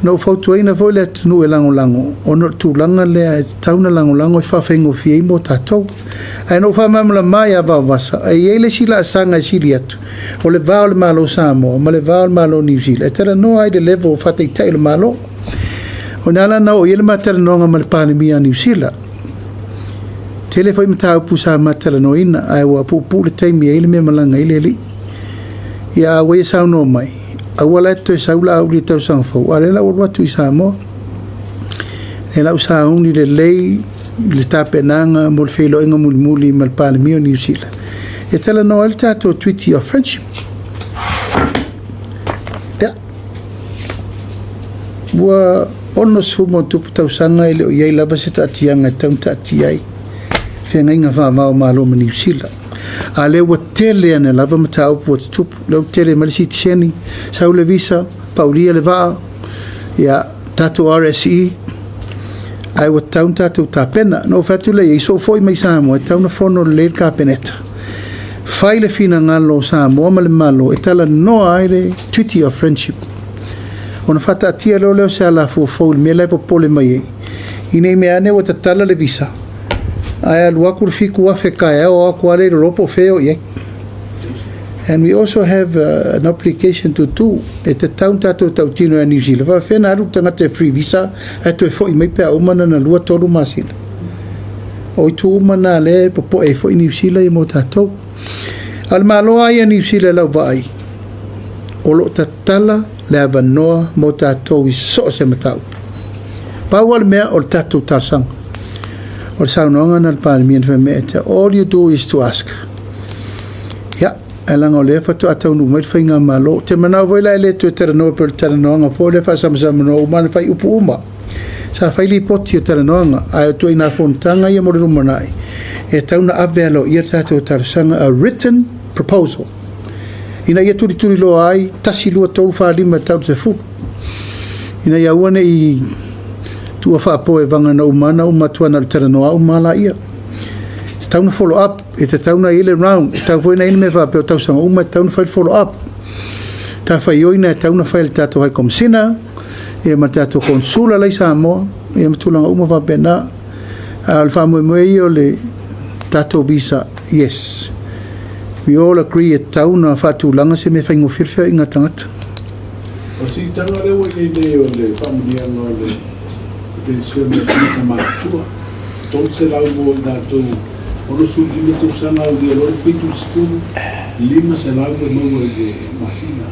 Na ou fautuaina foi le atunuu e lagolago, ona o le tulaga lea e tatau ona lagolago e faafaigofie ai mo tatou. Ae na ou faamalamalama ia Vaovasa, e i ai le isi laasaga e sili atu, o le va o le Malo o Samoa ma le va o le Malo o Niu Sila, e talanoa ai i le level faa-Taitai o le Malo. O i ala na oo i ai le ma talanoaga ma le Palemia a Niu Sila. Tele foi mataupu sa ma talanoaina, ae ua puupuu le taimi e i ai le mea e malaga ai le alii. Ia a ua ia saunoa mai, aua la e te toe sau Laauli i le tausaga fou, a o lea la ua alu atu i Samoa. O lea la ua sauni lelei le tapenaga mo le feiloaiga mulimuli ma le Palemia o Niu Sila e talanoa ai le tatou Treaty of Friendship. Ia, ua 60+ tausaga e le o i ai lava se taatiaga e tatau ona taatia ai feagaiga faava o Malo ma Niu Sila. A lea ua tele ane lava mataupu ua tutupu. Lea ua tele mai le sitiseni, sau le visa, paulia le vaa, ia, tatou RSE, ae ua tatau ona tatou tapena. Na ou fai atu lea i ai, soo foi mai Samoa, e tatau ona fono lelei le Kapeneta. Fai le finagalo o Samoa ma le Malo e talanoa ai le Treaty of Friendship. Ona faataatia loa lea o se alafua fou i le mea la e popole mai ai. Ina ne i mea ane ua tatala le visa, ae alu atu le 7,000 taeao o atu lava le iloa po o fea e o i ai. And we also have an obligation to do. E tatau ona tatou tautino ia Niu Sila. Faapefea ona alu le tagata e free visa ae toe foi mai pe a uma lana 2, 3 masina. O itu uma na lea e popoe ai foi Niu Sila ia mo tatou. A o le Malo lava ia Niu Sila i lau vaai, o lo o tatala le avanoa mo tatou i so o se mataupu. Pau lava le mea o le tatou talosaga. O le saunoaga na le Palemia na fai mai, all you do is to ask. Ia, ae leaga o lea faatoa taunuu mai le faigamalo. Ou te manao foi la e le toe talanoa pei o le talanoaga foi lea faasamsamanoa uma na fai upu uma. Sa fai lipoti o talanoaga, ae o ituaiga fonotaga ia mo le lumanai, E tatau ona ave aloaia le tatou talosaga, a written proposal, ina ia tulituliloa ai, 1, 2, 3, 4, 5 e tau i le 10, ina ia aua ne i tuua faapoevaga na uma lava na uma atu lava na o le talanoa uma lava laia. E tatau ona follow up, e tatau ona i ai le round, e tatau foi ona i ai le mea faapea o tausaga uma e tatau ona fai le follow up. Matafaioi e tatau ona fai e le tatou High Commissioner, ia ma le tatou Consular la i Samoa, ia ma tulaga uma faapena. A o le faamoemoe ia o le tatou visa, yes. We all agree e tatau ona faatulaga se mea faigofie le feoaiga a tagata. O le siitaga lea ua i ai nei o le faamanuiaga o le penisione a tagata matutua, 300 mo i latou 65 tausaga aulia loa le 70, 500 e maua i le masina.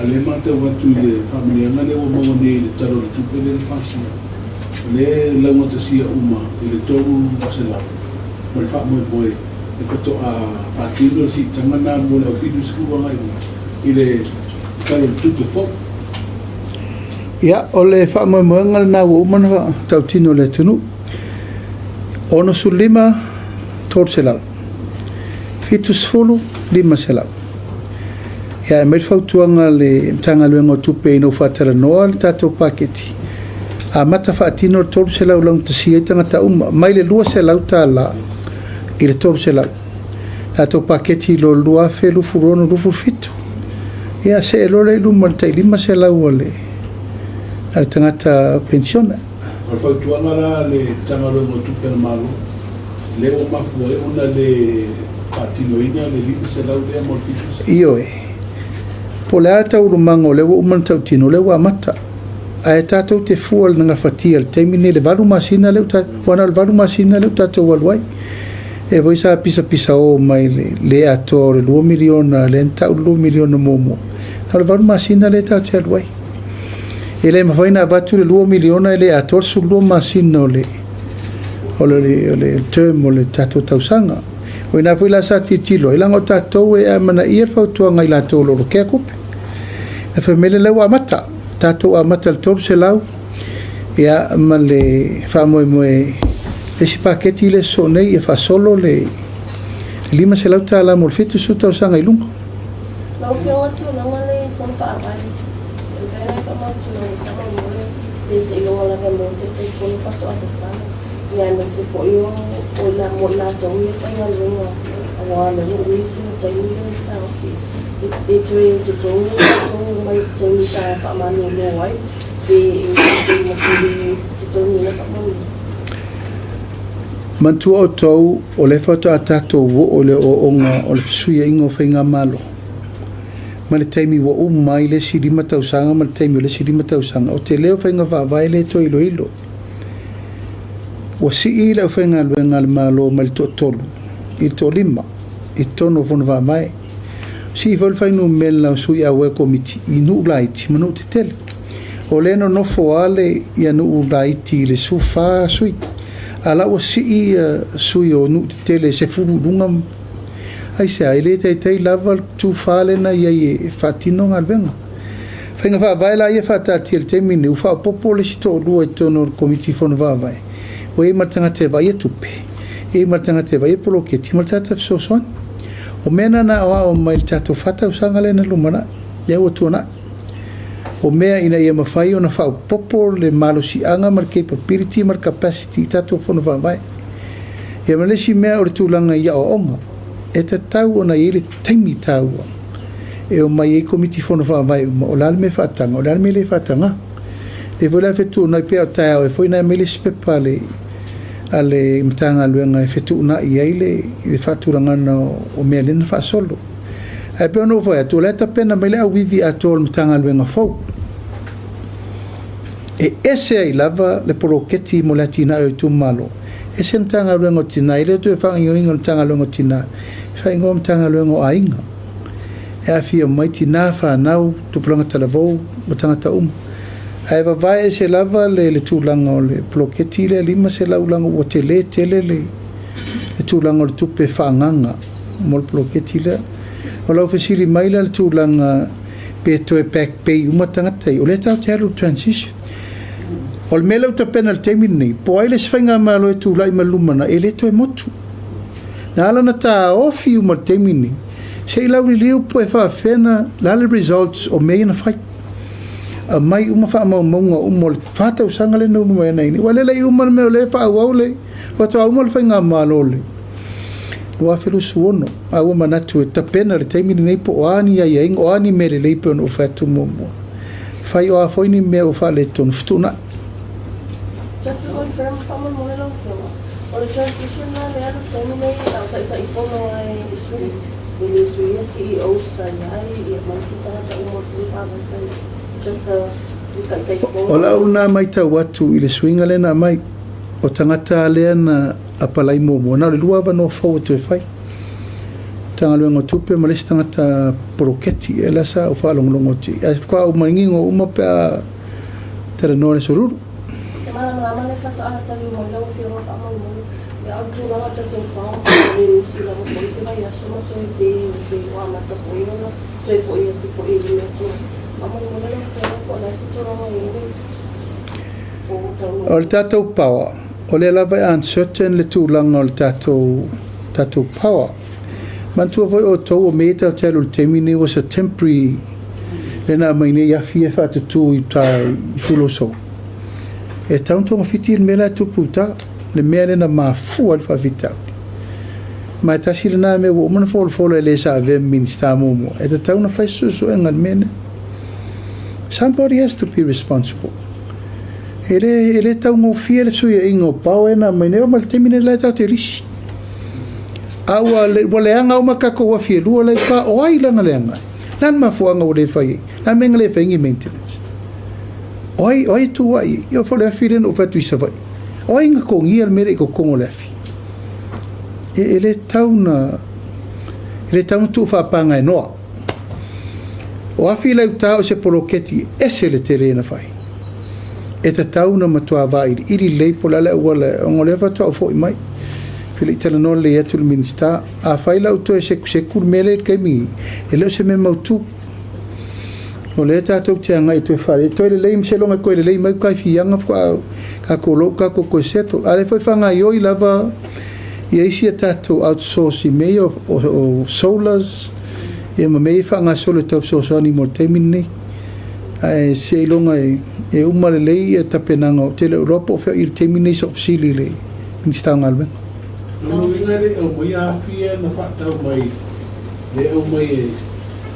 A o lea e matau atu i le faamanuiaga lea ua maua nei i le Tala o le Tupe lea na pasia, o lea e laugatasia uma i le 300 ma le faamoemoe e faatoa faatino le siitaga lena mo le au 70 agai i luga i le Tala o le Tupe fou. Ia, o le faamoemoega lena ua uma ona tautino i le atunuu. 65, 300. 70, 500. Ia, e aumai le fautuaga a le Matagaluega o Tupe ina ua faatalanoa le tatou paketi, amata faatino le 300 laugatasia ai tagata uma, mai le $200 i le 300. Tatou paketi i lo le 2026-2027. Ia, see loa lea i luma i le tai 500 a le a le tagata penisione. O le fautuaga la a le Matagaluega o Tupe a le Malo, lea ua mafua ai ona le faatinoina le 500 lea mo le 70. Ioe. Po o le a le taualumaga o lea ua uma ona tautino, o lea ua amata. Ae tatou te fua i le gafatia i le taimi lenei i le 8 masina lea ua aua na o le 8 masina lea ua tatou alu ai. E foi sa pisapisao mai le le atoa o le $2 miliona lea na tau le $2 miliona muamua. Na o le 8 masina lea tatou te alu ai. E le mafai ona avatu le $2 miliona e le atoa le 12 masina o le o le, o le term o le tatou tausaga. O ina foi la sa tilotilo ai, leaga o tatou e amanaia le fautuaga i latou o lo o lokea tupe. Na fai mai lea ua amata, tatou amata i le 300, ia ma le faamoemoe le isi paketi lea sosoo nei ia faasolo le $500 mo le 70 tausaga i luga. Lau Afioga tulaga le Fono Faavae, e mafai ona e faamautinoa faamolemole pe seiloga lava mo Taitaifono faatoa tatala, ia aemaise foi o mo i latou ia faigaluega aua o lea ua ui sina taimi lea na taofi e toe totogi i latou mai le taimi sa faamalolo ai pe e matua totogiina faamolemole. Manatua outou, o lea faatoa tatou oo i le ooooga o le fesuiaiga o faigamalo, ma le taimi ua uma ai le isi 5 tausaga ma le taimi o le isi 5 tausaga, o tele o faiga faavae lea e toe iloilo. Ua sii le aufaigaluega a le Malo mai le toatolu i le toalima i totonu o fono faavae. Sii foi le fuainumera o sui auai o komiti i nuu laiti ma nuu tetele. O lea e nonofo lava le ia nuu laiti i le 14 sui, a o la ua sii sui o nuu tetele e 10 i luga. Aisea? E le taitai lava le tufa lea na i ai e faatino galuega. Faiga faavae la ia faataatia i le taimi lenei, ua faaopoopo le isi toalua i totonu o le Komiti Fono Faavae, ua i ai ma le tagata e vaaia tupe, e i ai ma le tagata e vaaia poloketi ma le tagata fesoasoani. O mea na na aoao mai le tatou 4 tausaga lea na lumanai, lea ua tuanai. O mea ina ia mafai ona faaopoopo le malosiaga ma le capability ma le capacity i tatou Fono Faavae. Ia ma le isi mea o le tulaga i aoaoga, e tatau ona i ai le taimi taua e omai ai Komiti Fono Faavae uma, o le a le mea e faataga, o le a le mea e le faataga. E foi la fetuunai pei o taeao e foi na aumai le isi pepa a le Matagaluega e fetuunai ai le faatulagaga o mea lea na faasolo. Ae pei ona ou fai atu, o la e tapena mai le auivi atoa o le Matagaluega fou. E ese ai lava le poloketi mo le atinae o itumalo, ese le Matagaluega o Tina, e le o toe faagaoioiga o le Matagaluega o Tina, e faaigoa Matagaluega o Aiga. E aafia mai tina, fanau, tupulaga talavou ma tagata uma. Ae vavae ese lava le tulaga o le poloketi lea 500 leaga ua tele tele le tulaga o le tupe faaagaga mo le poloketi lea. O lau fesili mai la le tulaga pe toe back pay uma tagata ia, o lea tatou te alu i le transition. O le mea lea ua tapena i le taimi lenei, po o ai le isi faigamalo e tulai mai i le lumanai, e le toe motu. Na ala ona taofi uma i le taimi lenei, se i lauliliu po e faapefea na, le a le results o mea ia na fai. Aumai uma faamaumauga uma o le fa tausaga lea na ulu mai ai nei. Aua o lea e le i uma le mea o lea e faaauau le, faatoa uma le faigamalo i le 2026, a ua manatu e tapena i le taimi lenei po o a ni aiaiga, o a ni mea lelei pei ona ou fai atu muamua. Fai o a foi ni mea ua faaletonu, fetuunai. Just to confirm, faamolemole lau Afioga, o le transition la lea i le taimi nei a o Taitaifono ai sui, e le suia CEOs sa i ai ia ma isi tagata uma o le Fono Faavae sa i ai, just the le Taitaifono. O lau lena matau atu i le suiga lea na aumai, o tagata lea na apalai muamua, na o le lua avanoa fou e toe fai. Matagaluega o Tupe ma le isi tagata poloketi ea la sa ou faalogologo atu i ai, ae faatoa ou manino uma pe a talanoa i le Aso Lulu. Te malamalama le faatoa taliu mai lau Afioga faamolemole ia o le tulaga o tatou pao e le misi lava foi se vaiaso ma toe pe pe ua amata foi ona toe foi atu foi i le mea tuai. Faamolemole lau Afioga po o le a se tulaga o i ai le O le tatou power, o lea lava e uncertain le tulaga o le tatou tatou power. Manatua foi outou o mea ia tatou te alu i le taimi lenei was a temporary lea na aumai nei afi ia e faatutu i uta i Fulosou. E tatau ona togafiti le mea la e tupu i uta, le mea lea na mafua ai le faafitauli. Ma e tasi lena mea ua uma ona folafola e le sa avea ma Minisita muamua, e tatau ona fai se suesuega i le mea lea. Somebody has to be responsible. E le, e le taugofie le fesuiaiga o power na aumai nei, oo mai le taimi nei la e tatou te lisi. A ua, ua leaga uma tatou afi e lua la i pa, o ai la na leaga ai? Le a le mafuaaga ua le fai ai? Le a le mea na le fai ai ni maintenance? O ai, o ai e tu ai ai? Ia foi le afi lea na ou fai atu i Savaii. O ai na togia le mea lea i totonu o le afi? E, e le tau na, e le tau na tuu faapagaenoa. O afi la i uta o se poloketi ese le tele na fai. E tatau ona matua vailiili lelei po o le a le auala ona o lea faatoa ou foi mai. Pe le i talanoa lelei atu i le Minisita. Afai la ua toe sekuseku le mea lea i le taimi lenei, e le o se mea mautu. O lea tatou te agai e toe faalelei, e toe lelei seiloga e toe lelei mai uta i Fiaga faatoa tatou iloa ua tatou toe settle. A o lea foi e faagaoioi lava ia isi a tatou outsource i mea ia o solars ia ma mea ia e faagasolo e tau fesoasoani mo le taimi lenei. Ae seiloga e uma lelei ia tapenaga, ou te le o iloa po o fea o i le taimi lenei sa ou fesili i le Minisita o Galuega. Lona uiga e le i aumaia afi ia na faatau mai le aumai e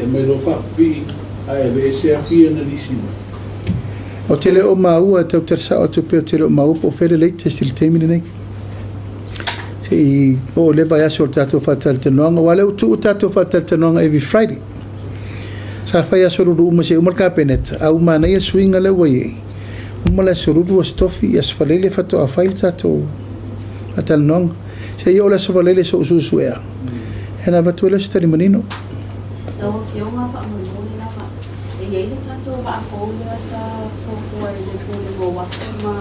aumai loa faapipii ae aveese afi ia na lisi mai. Ou te le o maua, e tau tali sao atu pea ou te le o maua po o fea le latest i le taimi lenei. Se i oo i lea vaiaso o le tatou faatalatalanoaga, aua o lea ua tuu tatou faatalatalanoaga every Friday. Sa fai Aso Lulu uma se i uma le Kapeneta, a ua manaia le suiga lea ua i ai, uma le Aso Lulu, Aso Tofi, Aso Faraile faatoa fai le tatou faatalanoaga. Se i oo le Aso Faraile se i ou suesuea, ona avatu ai lea o se tali manino. Lau Afioga faamolemole lava, e i ai le tatou vaa fou lea sa fuafua e le Pulega o Uafu ma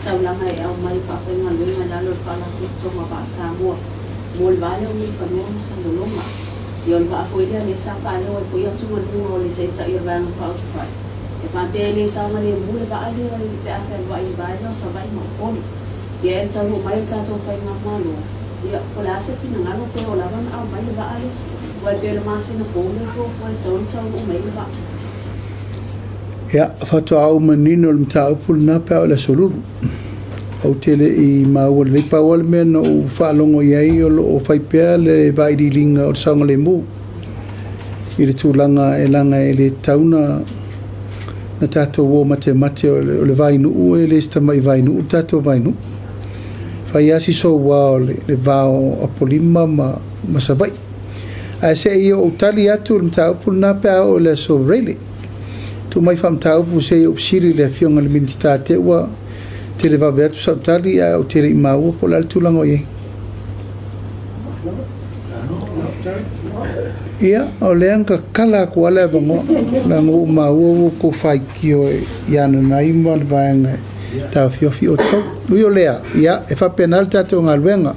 Taulaga e aumai faafaigaluega i lalo o le Faalapotopotoga Vaa Samoa mo le va lea o Mulifanua ma Salelologa. Ia o le vaa foi lea lea sa faaleo ai foi atugaluga o le Taitai o le Vaega Faaupufai e faapea e le saogalemu le vaa lea pe a fealuai i le va lea o Savaii ma Upolu. Ia e taunuu mai le tatou faigamalo, ia po o le a se finagalo pe oo lava ona aumai le vaa lea, aua e pei o le masina fou lea e fuafua e tatau ona taunuu mai ai le vaa. Ia, faatoa ou manino i le mataupu lena pe a oo i le Aso Lulu. Ou te le i maua lelei. Pau lava le mea na ou faalogo i ai o lo o fai pea le vailiiliga o le saogalemu i le tulaga e leaga e le tatau ona na tatou o matemate o le vainuu e le se tamai vainuu le tatou vainuu. Fai lava si soua o le va o Apolima ma Savaii. Ae se i ou tali atu i le mataupu lena pe a oo i le Aso Faraile. Tuu mai faamataupu se i ou fesili i le Afioga i le Minisita te ua televave atu sau tali ae ou te le i maua po o le a le tulaga o i ai. Ia, o lea na tatala atu lava le avanoa, leaga ua ou maua ua outou faitio ia Nanai ma le vaega e taofiofi outou. Ui o lea, ia, e faapena le tatou galuega.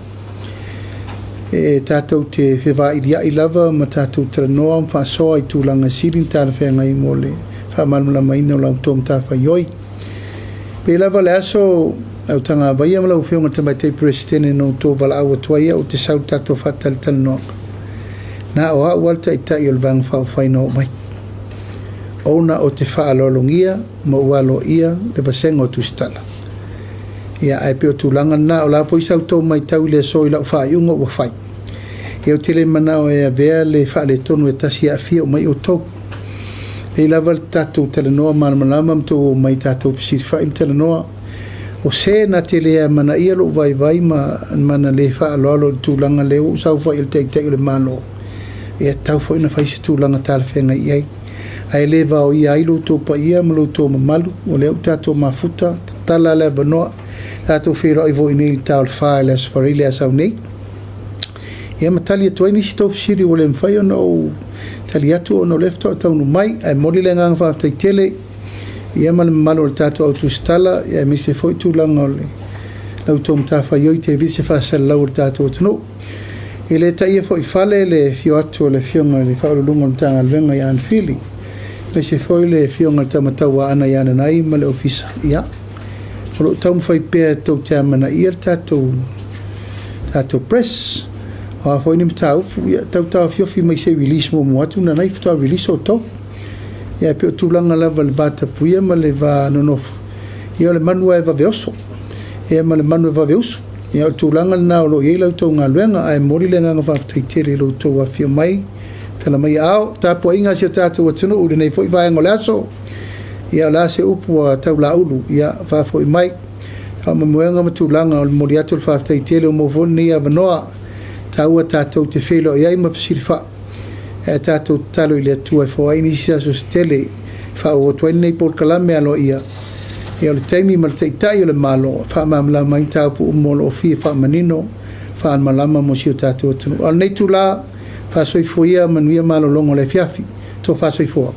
E tatou te fevailiai lava ma tatou talanoa ma faasoa i tulaga sili ona talafeagai mo le faamalamalamaina o la outou matafaioi. Pei lava le aso Autagavaia ma lau Afioga i le Tamaitai Peresetene na outou valaau atu ai au ou te sau i le tatou faatalatalanoaga, na o au lava le Taitai o le Vaega Faaupufai na oo mai, ona ou te faaaloalogia ma ou aloaia le vasega o Tusitala. Ia, ae pei o tulaga na, o le a foi sa outou matau i le aso i lau faaiuga ua fai, ia ou te le manao e avea le faaletonu e tasi e aafia uma ai outou. Lelei lava le tatou talanoa malamalama ma tou omai tatou fesilafai ma talanoa. O se na te le amanaia lou vaivai ma na le faaaloalo i le tulaga lea ua ou saofai ai i le Taitai o le Malo, e tatau foi ona fai se tulaga talafeagai i ai. Ae le vaoia ai lo outou paia ma lo outou mamalu, o lea ua tatou mafuta, tatala le avanoa, tatou feiloai foi nei i le ta o le 4 i le Aso Faraile a sau nei. Ia ma tali atu ai nisi tou fesili ua le mafai ona ou tali atu ona o lea faatoa taunuu mai. Ae momoli le agaga faafetai tele ia ma le mamalu o le tatou au tusitala, ia aemaise foi tulaga o le la outou matafaioi tele se faasalalau o le tatou atunuu. E le taia foi i fale le afio atu o le Afioga i le Faauluuluga o le Matagaluega ia Ann Fili, aemaise foi le Afioga i le Tama Tauaana ia Nanai ma le Ofisa. Ia, o lo o taumafai pea tou te amanaia le tatou press. O a foi ni mataupu, ia tau taofiofi mai se i release muamua atu Nanai faatoa release outou. Ia e pei o tulaga lava i le va tapuia ma le va nonofo, ia o le manu lava e vave oso, ia ma le manu e vave usu. Ia o le tulaga lena o lo o i ai la outou galuega, ae momoli le agaga faafetai tele i lo outou afifio mai, tala mai aao, tapuaiga a si o tatou atunuu i lenei foi vaega o le aso. Ia o le a se upu ua taulaulu, ia faafoi mai. Faamoemoega ma tulaga o le momoli atu o le faafetai tele ua maua foi lenei avanoa taua tatou te feiloai ai ma fesilafai. Ae tatou tatalo i le Atua e foai nisi aso se tele e faaauau atu ai lenei polokalame aloaia. Ia o le taimi ma le Taitai o le Malo e faamalamalama ai mataupu uma o lo o fia faamanino, faamalamalama mo si o tatou atunuu. A o lenei itula, faasoifua ia manuia malologa o le afiafi. Tofa soifua.